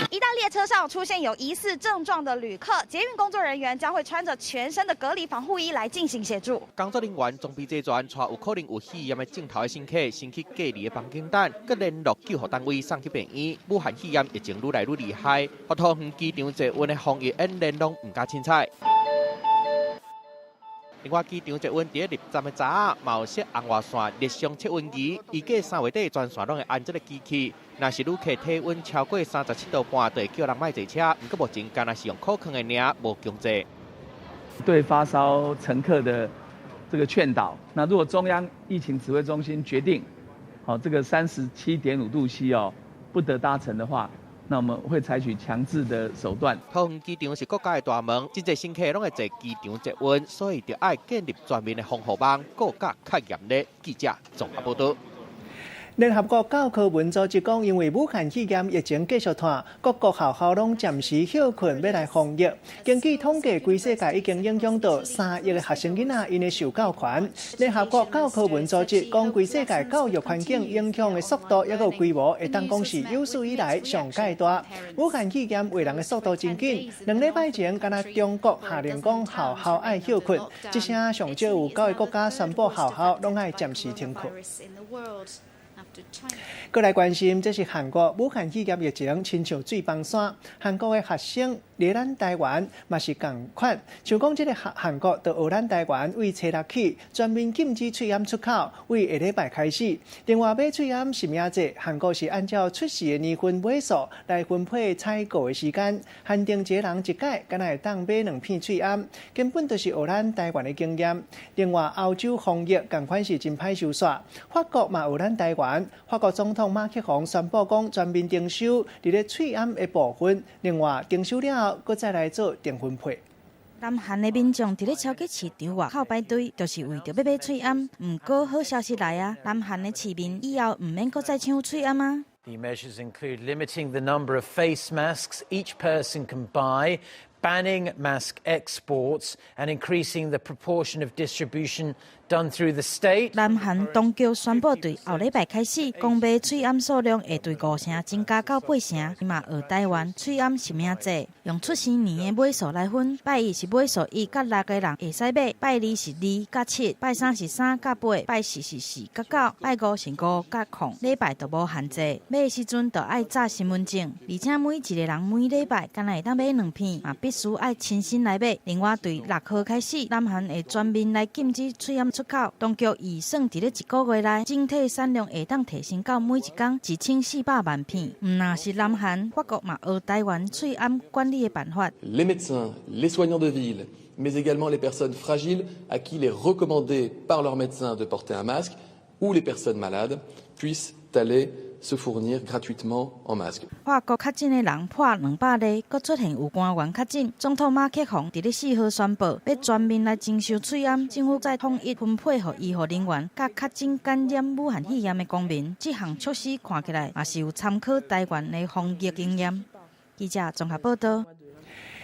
一旦列車上出現有疑似症狀的旅客，捷運工作人員將會穿着全身的隔離防護衣來進行協助。工作人員裝備齊全，帶有可能有肺炎的症頭的乘客，先去隔離的房間等，閣聯絡救護單位送去病院。武漢肺炎疫情愈來愈厲害，桃園機場捷運的防疫演練攏毋敢凊彩。另外，機場捷運佇咧入站的閘仔，嘛有設紅外線熱傷測溫儀，預計3月底全線攏會安這个機器。若是旅客體溫超過37.5度，就會叫人莫坐車。毋過目前干焦是用苦囥的爾，無強制。對發燒乘客的這個勸導，那如果中央疫情指揮中心決定，好，這個37.5度 C 哦，不得搭乘的話，那我們會採取強制的手段。桃園機場是國家的大門，真濟乘客攏會坐機場捷運，所以著愛建立全面的防護網，閣較嚴厲。記者綜合報道。聯合國教科文組織講，因為武漢肺炎疫情繼續湠，各國學校攏暫時歇睏，欲來防疫。根據統計，規世界已經影響到3億个學生囡仔𪜶的受教權。聯合國教科文組織講，規世界教育環境影響的速度抑閣有規模，會當講是有史以來上蓋大。武漢肺炎傳人的速度真緊，2禮拜前，敢若中國下令講學校愛歇睏，這聲上少有9個國家宣布學校攏愛暫時停課。閣來關心，這是韓國武漢肺炎疫情親像水崩山。韓國的學生佇咱台灣嘛是仝款，像講這个韓國就學咱台灣，對初六起全面禁止喙罨出口，對下禮拜開始。另外買喙罨實名制，韓國是按照出世的年份尾數來分配採購的時間，限定一个人一擺，敢若會當買兩片喙罨，根本就是學咱台灣的經驗。另外歐洲防疫仝款是真歹收煞，法國嘛學咱台灣。法國總統馬克宏宣布講全面徵收佇咧喙罨的部分，另外徵收了後，閣再來做重分配。南韓的民眾佇咧超級市場外口排隊，就是為著欲買喙罨。毋過好消息來啊，南韓的市民以後毋免閣再搶喙罨啊。 The measures include limiting the number of face masks each person can buy, banning mask exports, and increasing the proportion of distribution done through the state. 南韓當局宣布，對後禮拜開始，講買喙罨數量會對5成增加到8成。嘛學台灣喙罨實名制，用出生年的尾數來分，拜一是尾數1佮6的人會使買，拜二是2佮7，拜三是3佮8，拜四是4佮9，拜五是5佮0。禮拜就無限制，買的時陣就愛查身份證，而且每一个人每禮拜干焦會當買兩片，嘛必須愛親身來買。另外，對6號開始，南韓會全面來禁止喙罨出口。當局預算佇咧一個月內，整體產量會當提升到每一工1400萬片。毋若是南韓，法國嘛學台灣喙罨管理的辦法。 Les médecins, les soignants de ville, mais également les personnes fragiles à qui il est recommandé par leur médecin de porter un masque ou les personnes malades puissent aller se fournir gratuitement en masques。法國確診的人破200例，閣出現有官員確診。總統馬克宏佇咧4號宣布，欲全面來徵收喙罨，政府再統一分配予醫護人員、佮確診感染武漢肺炎的公民。這項措施看起來嘛是有參考台灣的防疫經驗。記者綜合報道。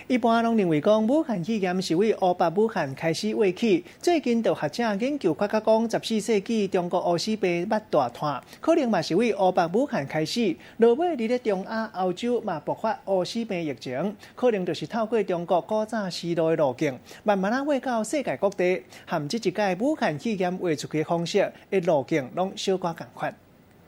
一般攏認為講，武漢肺炎是對湖北武漢開始話起。最近就學者研究發覺講，14世紀中國烏死病捌大湠，可能嘛是對湖北武漢開始。落尾佇咧中亞、歐洲嘛爆發烏死病疫情，可能就是透過中國古早絲路的路徑，慢慢仔話到世界各地，和這一擺武漢肺炎話出去的方式的路徑攏小可仝款。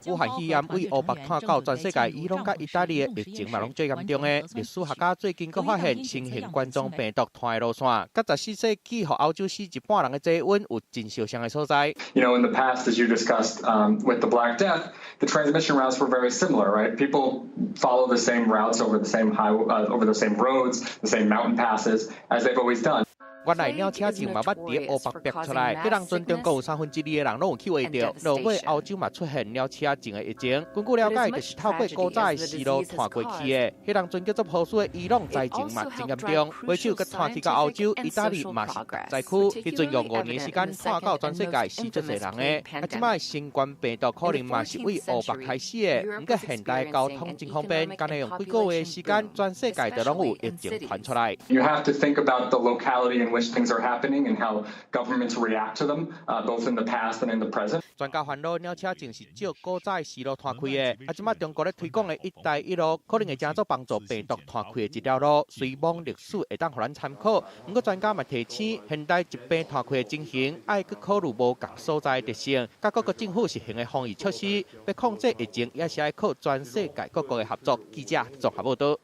武漢肺炎對湖北湠到全世界，伊朗佮意大利的疫情嘛攏最嚴重的。歷史學家最近閣發現新型冠狀病毒湠的路線，佮14世紀予歐洲死一半人的這瘟有真相像的所在。 In the past, as you discussed, with the Black Death, the transmission routes were very similar, right? People follow the same routes over the same roads, the same mountain passes, as they've always done. 原來鳥車症嘛捌佇湖北爆出來，彼當陣中國有2/3的人攏有去穢著，落尾歐洲嘛出現鳥車症的疫情。根據了解，就是透過古早的絲路傳過去的。彼當陣叫做波斯的伊朗災情嘛真嚴重，尾手閣傳去到歐洲、意大利嘛是災區。彼陣用5年時間傳到全世界死足濟人的。啊，這擺新冠病毒可能嘛是對湖北開始的。毋過現代交通真方便，干焦用幾個月的時間，全世界就攏有疫情傳出來。 You have to think about the locality in which things are happening and how governments react to them, both in the past and in the present. 專家煩惱鳥車症是照古早的絲路傳開的，啊，這擺中國咧推廣的一帶一路，可能會成做幫助病毒傳開的一條路。雖罔歷史會當予咱參考，毋過專家嘛提醒，現代疾病傳開的情形，愛閣考慮無仝所在的特性，佮各國政府實行的防疫措施，欲控制疫情，也是愛靠全世界各國的合作。記者綜合報道。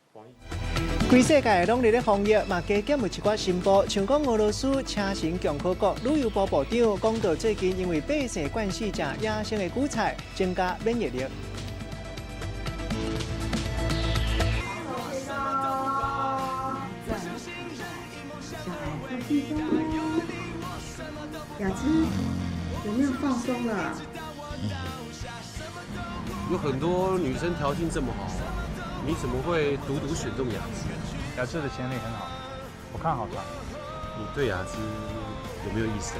規世界攏佇咧防疫，嘛加減有一寡新報，像講俄羅斯車臣共和國旅遊部部長講到，最近因為百姓慣勢食野生的韭菜，增加免疫力。小孩放鬆。雅芝有沒有放鬆了？有很多女生條件這麼好，你怎麼會獨獨選中雅芝？雅芝的潛力很好，我看好她。你對雅芝有沒有意思？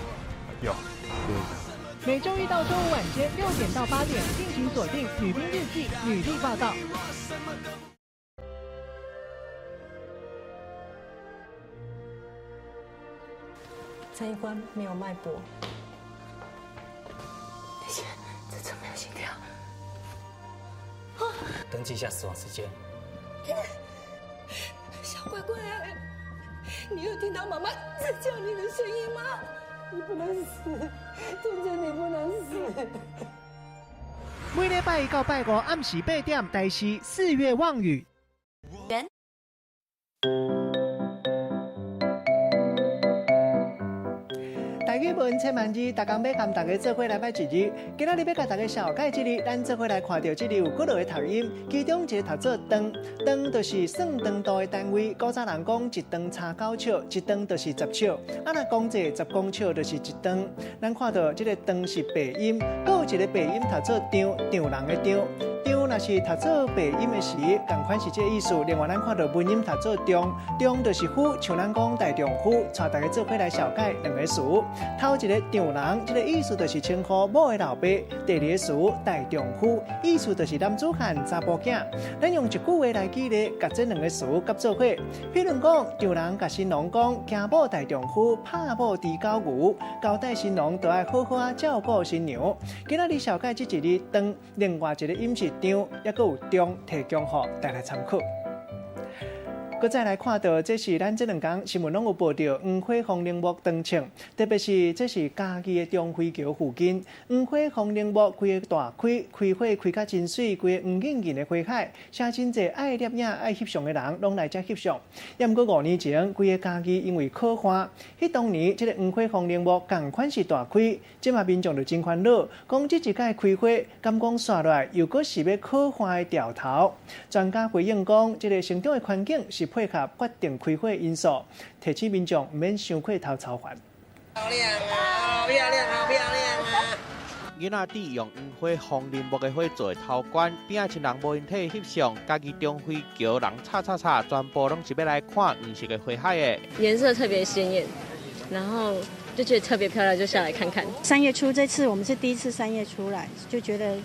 有。有。每周一到周五晚间6點到8點，敬請鎖定《女兵日記》女力報道。這一關沒有脈搏，等下，這車沒有心跳。登記一下死亡時間。小乖乖，你有聽到媽媽在叫你的聲音嗎？你不能死，真真你不能死。每禮拜一到拜五暗時8點，台視四月望雨。台語文千萬字，逐工欲共大家做伙來擺一字。今仔日欲共大家紹介這字，咱做伙來看著這字有幾落个讀音，其中一个讀做長，長就是算長度的單位。古早人講一長差九尺，一長就是10尺。啊，若講這10公尺就是一長。咱看著這个長是白音，閣有一个白音讀做張，丈人的丈。張若是讀做白音的時，仝款是這个意思。另外，咱看著文音讀做中，中就是夫，像咱講大丈夫，帶大家做伙來紹介兩个詞。頭一个丈人，這个意思就是稱呼某的老爸；第二个詞大丈夫，意思就是男子漢、查埔囝。咱用一句話來舉例，共這兩个詞合做伙。比如講，丈人共新郎講：驚某大丈夫，拍某豬狗牛，交代新郎都愛好好仔照顧新娘。今仔日紹介這一字長，另外一个音是張，抑閣有中，提供予大家參考。閣再來看著，這是咱這兩工新聞攏有報著黃花風鈴木長銃，特別是這是嘉義的中飛橋附近，黃花風鈴木規个大開，開花開甲真媠，規个黃穎穎的花海，寫真濟愛攝影、愛翕相的人攏來遮翕相。抑毋過5年前，規个嘉義因為洘旱，彼當年這个黃花風鈴木仝款是大開，這馬民眾就真煩惱，講這一屆開花，敢講煞落來又閣是欲洘旱的兆頭。專家回應講，這个成長的環境是配合決定開花因素，提醒民眾毋免傷過頭操煩。漂亮啊！漂亮啊！漂亮啊！囡仔佇用黃花風鈴木的花做頭冠，邊仔親人無閒替翕相，家己中飛橋人吵吵吵，全部攏是欲來看黃色的花海的。顏色特別鮮豔，然後就覺得特別漂亮，就下來看看。3月初這次我們是第一次3月出來，就覺得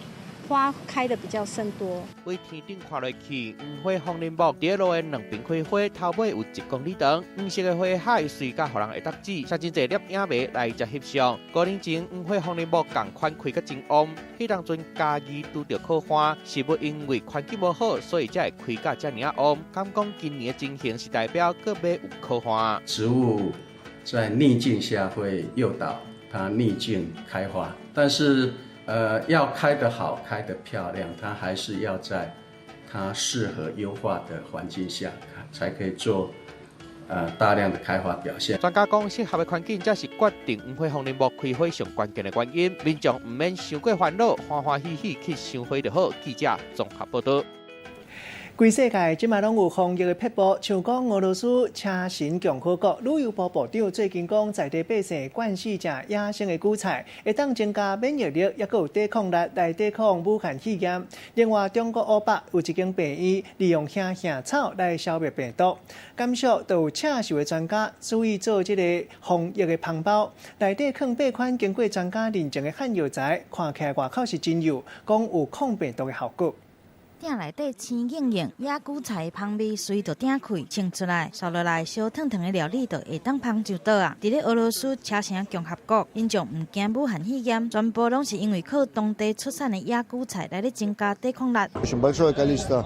花開得比較甚多。對天頂看落去，黃花風鈴木佇路的兩邊開花，頭尾有1公里長。黃色的花海媠甲予人會當指，寫真濟攝影迷來遮翕相。5年前，黃花風鈴木仝款開甲真旺，彼當陣嘉義拄著洘旱，是毋因為環境無好，所以才會開甲遮爾仔旺。敢講今年的情形是代表閣欲有洘旱。植物在逆境下會誘導它逆境開花，但是，要開得好，開得漂亮，它還是要在它適合優化的環境下，才可以做大量的開花表現。專家講，適合的環境才是決定黃花風鈴木開花上關鍵的原因。民眾毋免傷過煩惱，歡歡喜喜去賞花就好。記者綜合報導。規世界這馬攏有防疫的撇步，像講俄羅斯車臣共和國旅遊部部長最近講，在地百姓慣勢食野生的韭菜，會當增加免疫力，抑閣有抵抗力來抵抗武漢肺炎。另外，中國湖北有一間病院利用香香草來消滅病毒。甘肅就有赤壽的專家注意做這個防疫的香包，內底放8款經過專家認證的漢藥材，看起來外口是真幼，講有抗病毒的效果。鼎內底青盈盈，野韭菜香味隨著鼎開穿出來，紲落來燒燙燙的料理就會當芳就倒啊！佇咧俄羅斯車城共和國，民眾毋驚武漢肺炎，全部攏是因為靠當地出產的野韭菜來咧增加抵抗力。 Очень большое количество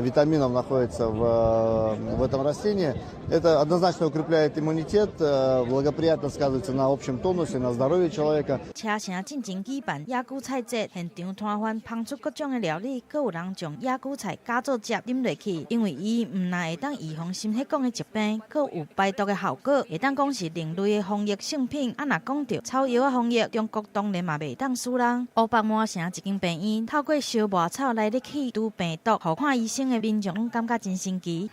витаминов находится в этом растении. Это однозначно укрепляет иммунитет, благоприятно сказывается на общем тонусе, на здоровье человека. 車城進前舉辦野韭菜節，現場攤販芳出各種的料理，閣有人將野韭菜加做汁飲落去，因為伊毋但會當預防心血管的疾病，閣有排毒的效果，會當講是另類的防疫聖品。啊，若講著草藥仔防疫，中國當然嘛袂當輸人。湖北麻城一間病院透過燒麥草來咧去除病毒，予看醫生的民眾攏感覺真神奇。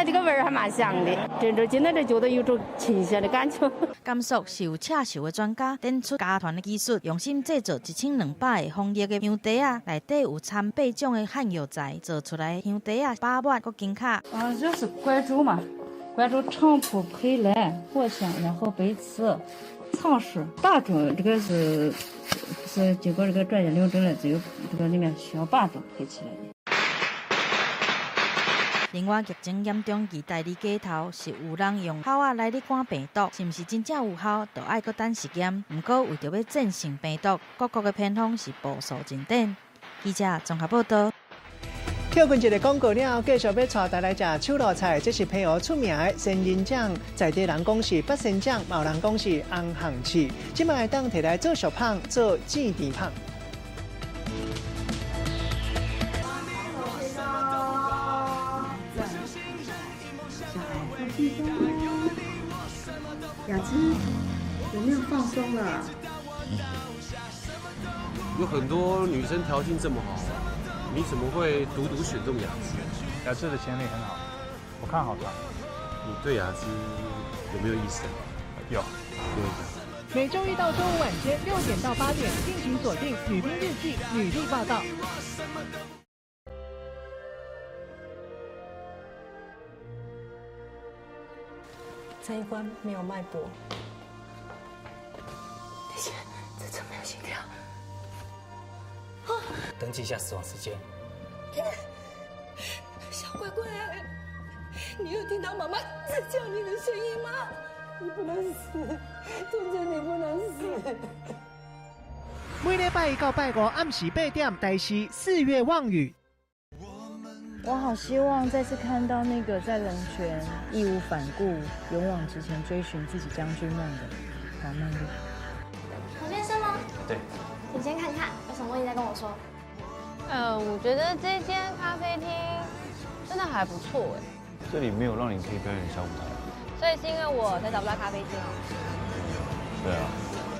這個味兒還蠻香的，真正今天這覺得有種新鮮的感覺。甘肅是有赤壽的專家展出家傳的技術，用心製作1200個防疫的香袋仔，內底有摻8種的漢藥材做出來香袋仔，飽滿閣輕巧。啊，這是關注嘛，關注菖蒲、佩蘭、藿香，然後白刺，常识。大种这个是经过这个专家论证了，只有这个里面需要八种配起来的。另外，疫情严重，意大利街头是有人用炮仔来咧赶病毒，是毋是真正有效？就爱阁等实验。毋过，为著欲战胜病毒，各国的偏方是步数进展。记者综合报道。跳过一个广告了后，继续欲带大家来食手路菜。这是澎湖出名的仙人掌，在地人讲是八仙掌，嘛有人讲是红杏翅。这摆会当提来做俗麭，做煎甜麭。雅芝，有没有放松了？有很多女生条件这么好，你怎么会独独选中雅芝？雅芝的潜力很好，我看好她。你对雅芝有没有意思？有，有意思。每周一到周五晚间6点到8点，敬请锁定《女兵日记》女力报道。陈一关没有脉搏，等一下，这怎没有心跳？登记一下死亡时间。小乖乖，你有听到妈妈在叫你的声音吗？你不能死，真真你不能死。每礼拜一到拜五暗时8点，台视四月望雨。我好希望再次看到那个在龙泉义无反顾、勇往直前追寻自己将军梦的黄曼丽。黄先生吗？对。你先看看，有什么问题再跟我说。我觉得这间咖啡厅真的还不错哎。这里没有让你可以表演小舞台。所以是因为我才找不到咖啡厅哦。对啊。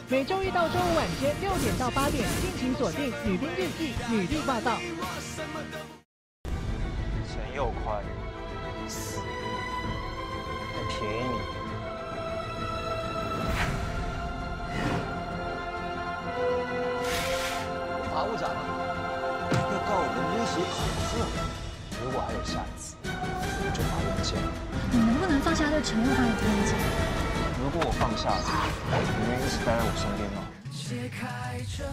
每周一到周五晚间6点到8点，敬请锁定《女兵日记》女力报道。陈佑宽死，还便宜你。法务长要告我们威胁恐吓，如果还有下一次，我就把文件。你能不能放下对陈佑宽的偏见？如果我放下，你愿意一直待在我身边吗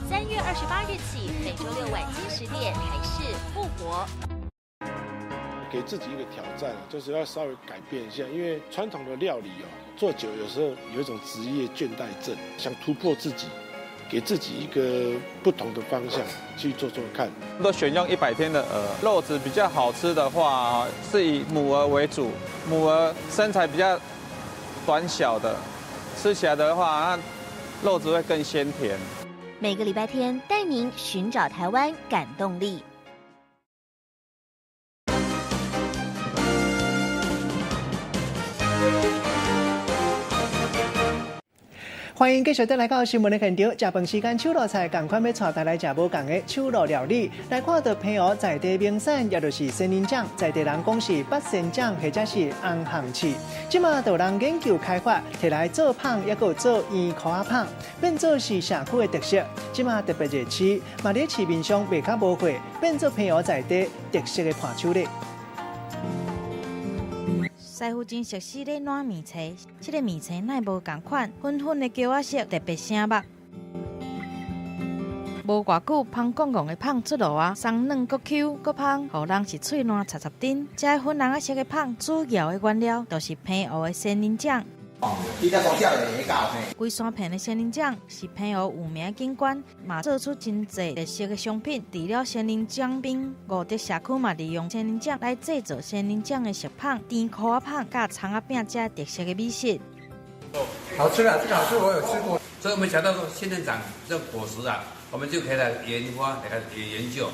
？3月28日起，每周六晚间10点，台视复活。给自己一个挑战，就是要稍微改变一下，因为传统的料理哦，做久有时候有一种职业倦怠症，想突破自己，给自己一个不同的方向去做做看。都选用100天的鹅，肉质比较好吃的话，是以母鹅为主，母鹅身材比较短小的，吃起来的话，那肉质会更鲜甜。每个礼拜天带您寻找台湾感动力。欢迎继续转来到新闻的现场。食饭时间，手路菜仝款欲带大家来食无仝的手路料理。来看到澎湖在地名产，也就是仙人掌，在地人讲是八仙掌，或者是红杏翅。这马就有人研究开发，提来做麭，犹阁做圆箍仔麭，变做是社区的特色。这马特别热市，嘛伫市面上卖较无货，变做澎湖在地特色的伴手礼。师傅真熟悉咧烂面册，这个面册奈无仝款，粉粉的胶仔色特别醒目。无偌久，芳公公的麭出炉啊，松软阁 Q 阁芳，予人是喙烂插插甜。这个粉红仔色的麭，主要的原料就是澎湖的仙人掌。龟山坪的仙人掌是澎湖有名的景观，嘛做出真济特色的商品。除了仙人掌冰，五德社区嘛利用仙人掌来制作仙人掌的食麭、甜箍仔麭、佮葱仔饼这特色的美食。好吃啊！这个好吃，我有吃过。所以我们想到说仙人掌这果实啊，我们就可以来研发、来研究，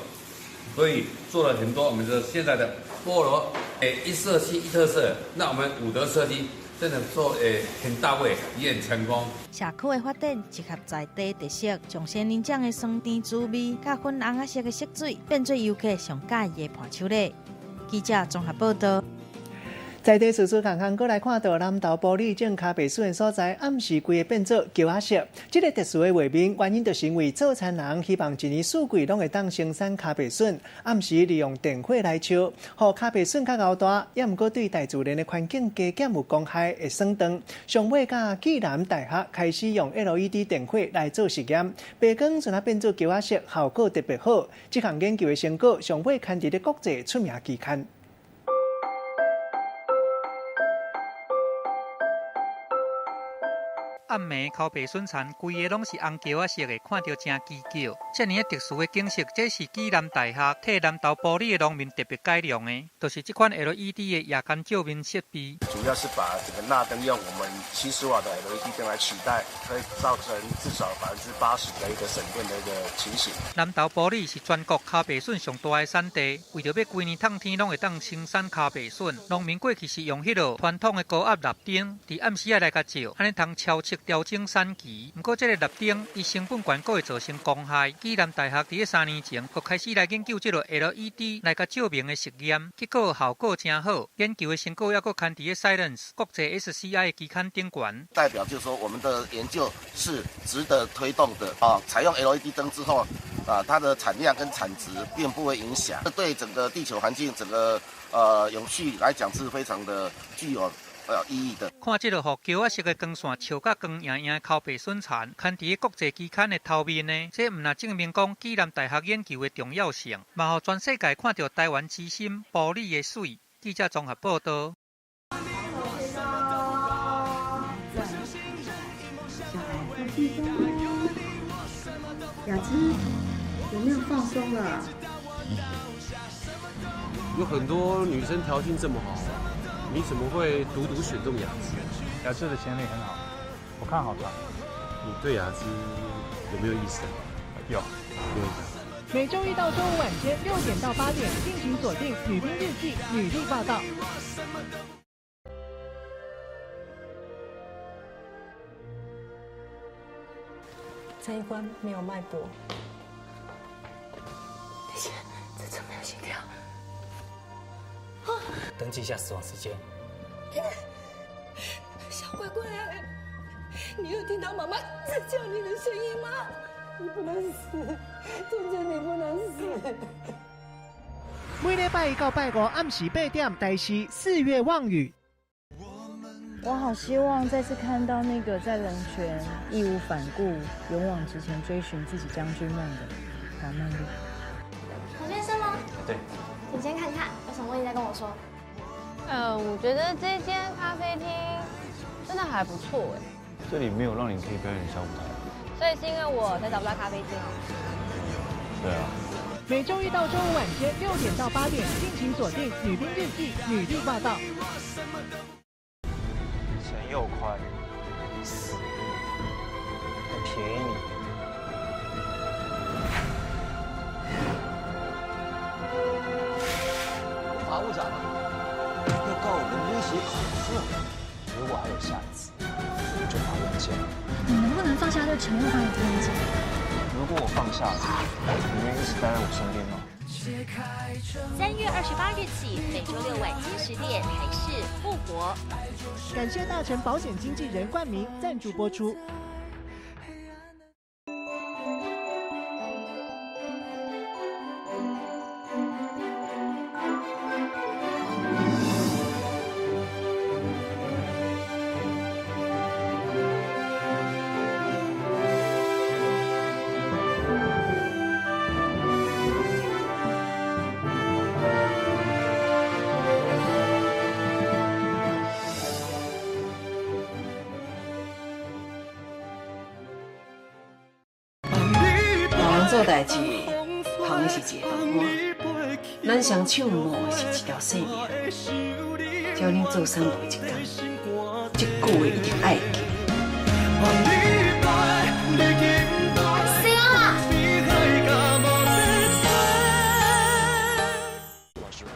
所以做了很多我们的现在的菠萝，一社区一特色。那我们五德社区。真的做很到位，也很成功。社区的发展结合在地特色，将仙人掌的酸甜滋味，佮粉红仔色的色水，变做游客上佮意的伴手礼。记者综合报道。在地事事共共，阁来看到南投埔里种跤白笋的所在，暗时规个变做桥仔色。这个特殊的画面，原因就是因为做田人希望一年四季拢会当生产跤白笋，暗时利用电火来烧，予跤白笋较𠢕大，也毋过对大自然的环境加减有公害，会损断。上尾佮暨南大学开始用 LED 电火来做实验，白光阵仔变做桥仔色，效果特别好。这项研究的成果上尾刊伫咧国际出名期刊。暗暝剾白笋田，规个拢是红桥仔色的，看著真奇巧。遮尔仔特殊的景色，这是暨南大学替南投埔里的农民特别改良的，就是这款 LED 的夜间照明设备。主要是把这个钠灯用我们70瓦的 LED 灯来取代，可以造成至少80%的一个省电的一个情形。南投埔里是全国剾白笋上大的产地，为著欲规年透天拢会当生产剾白笋，农民过去是用彼落传统的高压蜡灯，伫暗时仔来共照，按呢通超速调整产期。毋过这个蜡灯，伊成本悬，阁会造成光害。暨南大学伫咧3年前，阁开始来研究这个 LED 来共照明的实验，结果效果真好。研究的成果犹阁刊伫咧 Science 国际 SCI 的期刊顶悬。代表就是说，我们的研究是值得推动的啊！采用 LED 灯之后，啊，它的产量跟产值并不会影响，这对整个地球环境、整个永续来讲是非常的具有意义的。看这个予桥仔色的光线照甲光莹莹的剾白笋田，刊伫国际期刊的头面呢，这毋但证明讲暨南大学研究的重要性，嘛予全世界看到台湾之心埔里的媠。记者综合报道。小孩放松。雅芝，有没有放松了？有很多女生条件这么好，你怎么会独独选中雅芝？雅芝的潜力很好，我看好她。你对雅芝有没有意思？有，有意思。每周一到周五晚间6点到8点，敬请锁定《女兵日记》女力报道。陈一关没有脉搏，等一下，这怎没有心跳？登记一下死亡时间。小乖乖，你有听到妈妈在叫你的声音吗？你不能死，真真你不能死。每礼拜一到拜五暗时8点，台视四月望雨。我好希望再次看到那个在龙泉义无反顾、勇往直前追寻自己将军梦的黄曼丽。黄先生吗？对。你先看看，有什么问题再跟我说。我觉得这间咖啡厅真的还不错哎。这里没有让你可以表演小舞台。所以是因为我才找不到咖啡厅哦。对啊。每周一到周五晚间6点到8点，敬请锁定《女兵日记》女力报道。陈佑宽死，还便宜你。法务长要告我们威胁恐吓，如果还有下一次，我就把文件。你能不能放下对陈佑宽的偏见？如果我放下了，你愿意一直待在我身边吗？3月28日起，每周六晚间10点，台视复活。感谢大成保险经纪人冠名赞助播出。做代志，捧的是一个饭碗，咱双手冒的是一条性命。只要恁做三步一工，这句话一定爱记。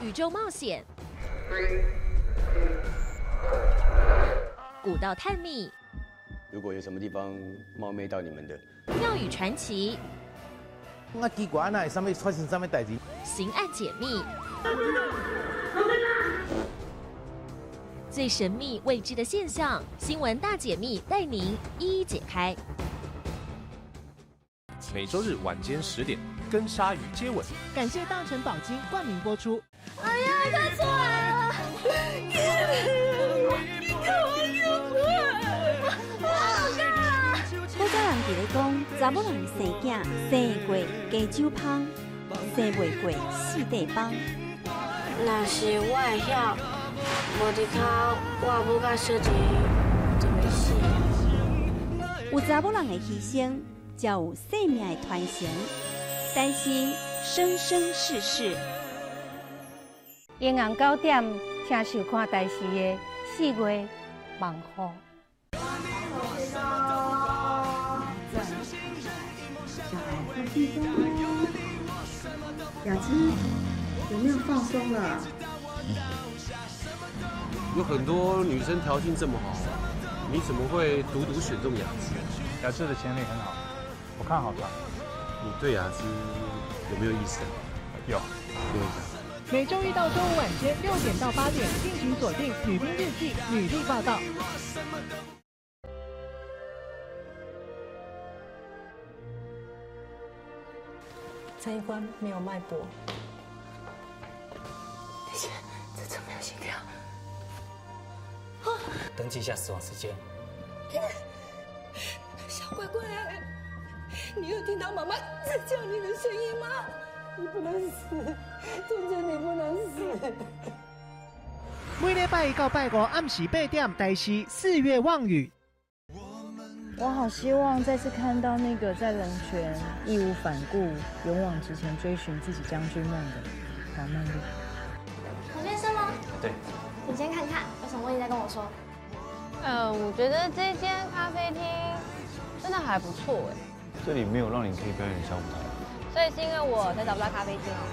宇宙冒险，古道探秘。如果有什么地方冒昧到你们的，庙宇传奇。我奇怪，那会啥物发生啥物代志？刑案解密。最神秘未知的现象，新闻大解密带您一一解开。每周日晚间10点，跟鲨鱼接吻。感谢大成宝金冠名播出。哎呀，他出来了！你给我出来！古早人伫咧讲，查某人生囝生过加酒芳，生袂过四块枋。若是我会晓，无伫跤，我母佮小姐就袂死。有查某人的牺牲，才有生命的传承。但是生生世世。晚暗9点，请收看台视的4月梦雨。雅芝，有没有放松了？有很多女生条件这么好，你怎么会独独选中雅芝？雅芝的潜力很好，我看好她。你对雅芝有没有意思？有，有意思。每周一到周五晚间6点到8点，敬请锁定《女兵日记》女力报道。这一关没有脉搏，等一下，这怎么没有心跳？登记一下死亡时间。小乖乖，你有听到妈妈在叫你的声音吗？你不能死，真真你不能死。每礼拜一到拜五暗时8点，台视4月望雨。我好希望再次看到那个在龙泉义无反顾、勇往直前追寻自己将军梦的黄曼丽。黄先生吗？对。你先看看，有什么问题再跟我说。我觉得这间咖啡厅真的还不错哎。这里没有让你可以表演小舞台。所以是因为我才找不到咖啡厅哦。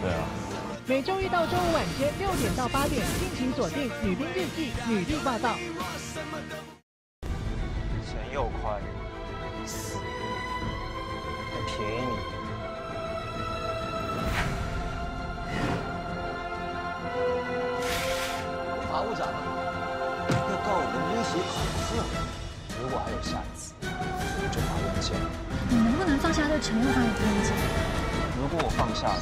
对啊。每周一到周五晚间6点到8点，敬请锁定《女兵日记》女力报道。陈佑宽死，很便宜你。法务长要告我们威胁恐吓，如果还有下一次，我就把文件。你能不能放下对陈佑宽的偏见？如果我放下，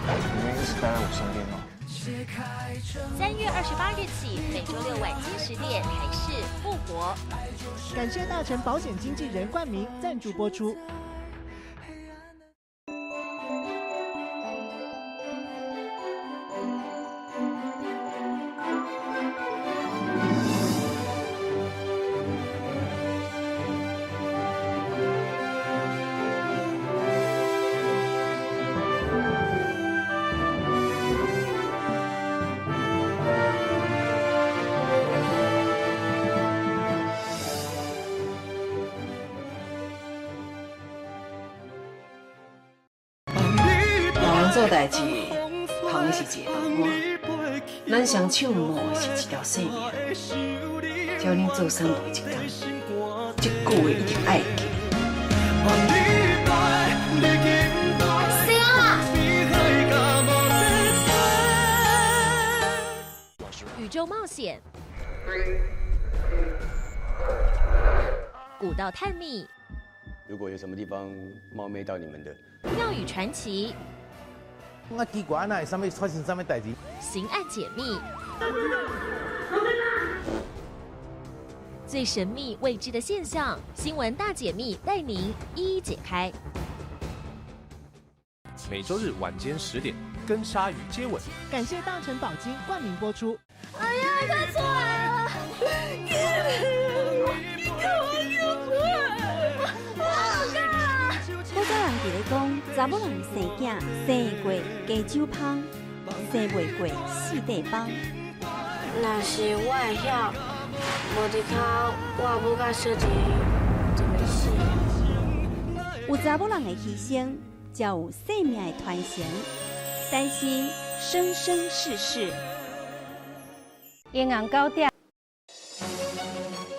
你愿意一直待在我身边吗？3月28日起，每周六晚间10点，台视复活。感谢大成保险经纪人冠名赞助播出。做代志，捧的是一个饭碗；咱双手冒的是一条性命。照恁做产婆一工，这句话一定爱记。宇宙冒险，古道探秘。如果有什么地方冒昧到你们的，庙宇传奇。我奇怪，那会啥物发生啥物代志？刑案解密，最神秘未知的现象，新闻大解密带您一一解开。每周日晚间10点，跟鲨鱼接吻。感谢大成宝金冠名播出。哎呀，他出来了！你给我出来！古早人伫咧讲，查某人生囝生过加酒芳，生袂过四块枋。若是我会晓，无伫跤，我母佮小姐就袂死。有查某人的牺牲，才有生命的传承。但是生生世世，晚暗9点。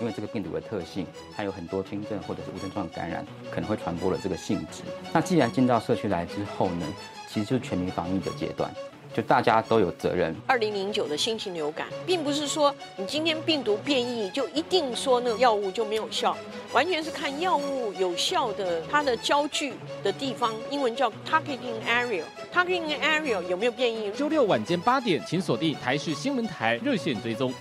因为这个病毒的特性，它有很多轻症或者是无症状感染可能会传播的这个性质。那既然进到社区来之后呢，其实就是全民防疫的阶段。就大家都有责任。2009的新型流感，并不是说你今天病毒变异就一定说那个药物就没有效，完全是看药物有效的它的焦距的地方，英文叫 targeting area，targeting area 有没有变异？周六晚间8点，请锁定台视新闻台热线追踪。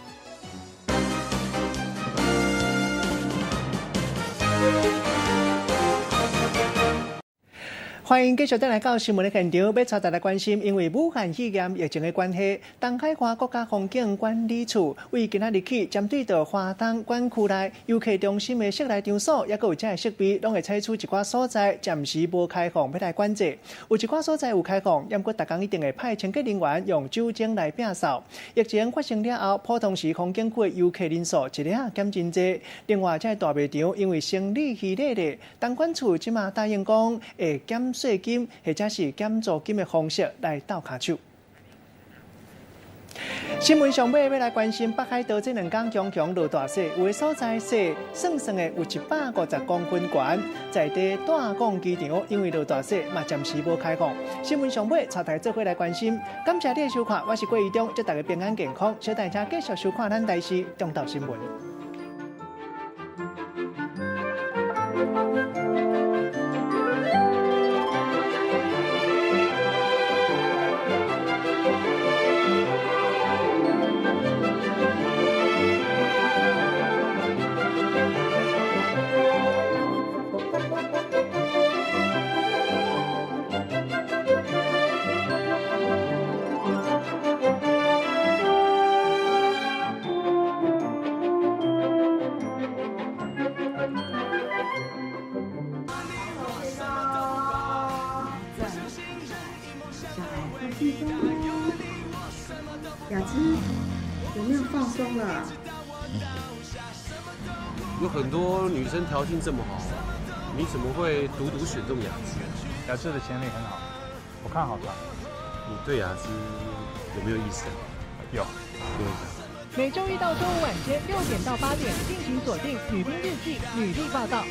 欢迎继续转来到新闻的现场，欲带大家关心，因为武汉肺炎疫情的关系，东海岸国家风景管理处为今仔日起，针对著花东管区内游客中心的室内场所，抑阁有这个设备，拢会采取一寡所在暂时无开放，欲来管制。有一寡所在有开放，毋过逐工一定会派清洁人员用酒精来摒扫。疫情发生了后，普通时风景区的游客人数一日仔减真济。另外，这个大卖场因为生理虚咧咧，东管处这马答应讲会减税金或者是减租金的方式来斗跤手。新闻上尾欲来关心北海道这两天强强落大雪，有的所在雪算算的有150公分悬，在地大港机场因为落大雪嘛暂时无开放。新闻上尾，带大家做伙来关心。感谢你的收看，我是郭怡中，祝大家平安健康，小大家继续收看咱台视中昼新闻。雅芝，有没有放松了？有很多女生条件这么好，你怎么会独独选中雅芝？雅芝的潜力很好，我看好她。你对雅芝有没有意思啊？有，有意思。每周一到周五晚间6点到8点，敬请锁定《女兵日记》女力报道。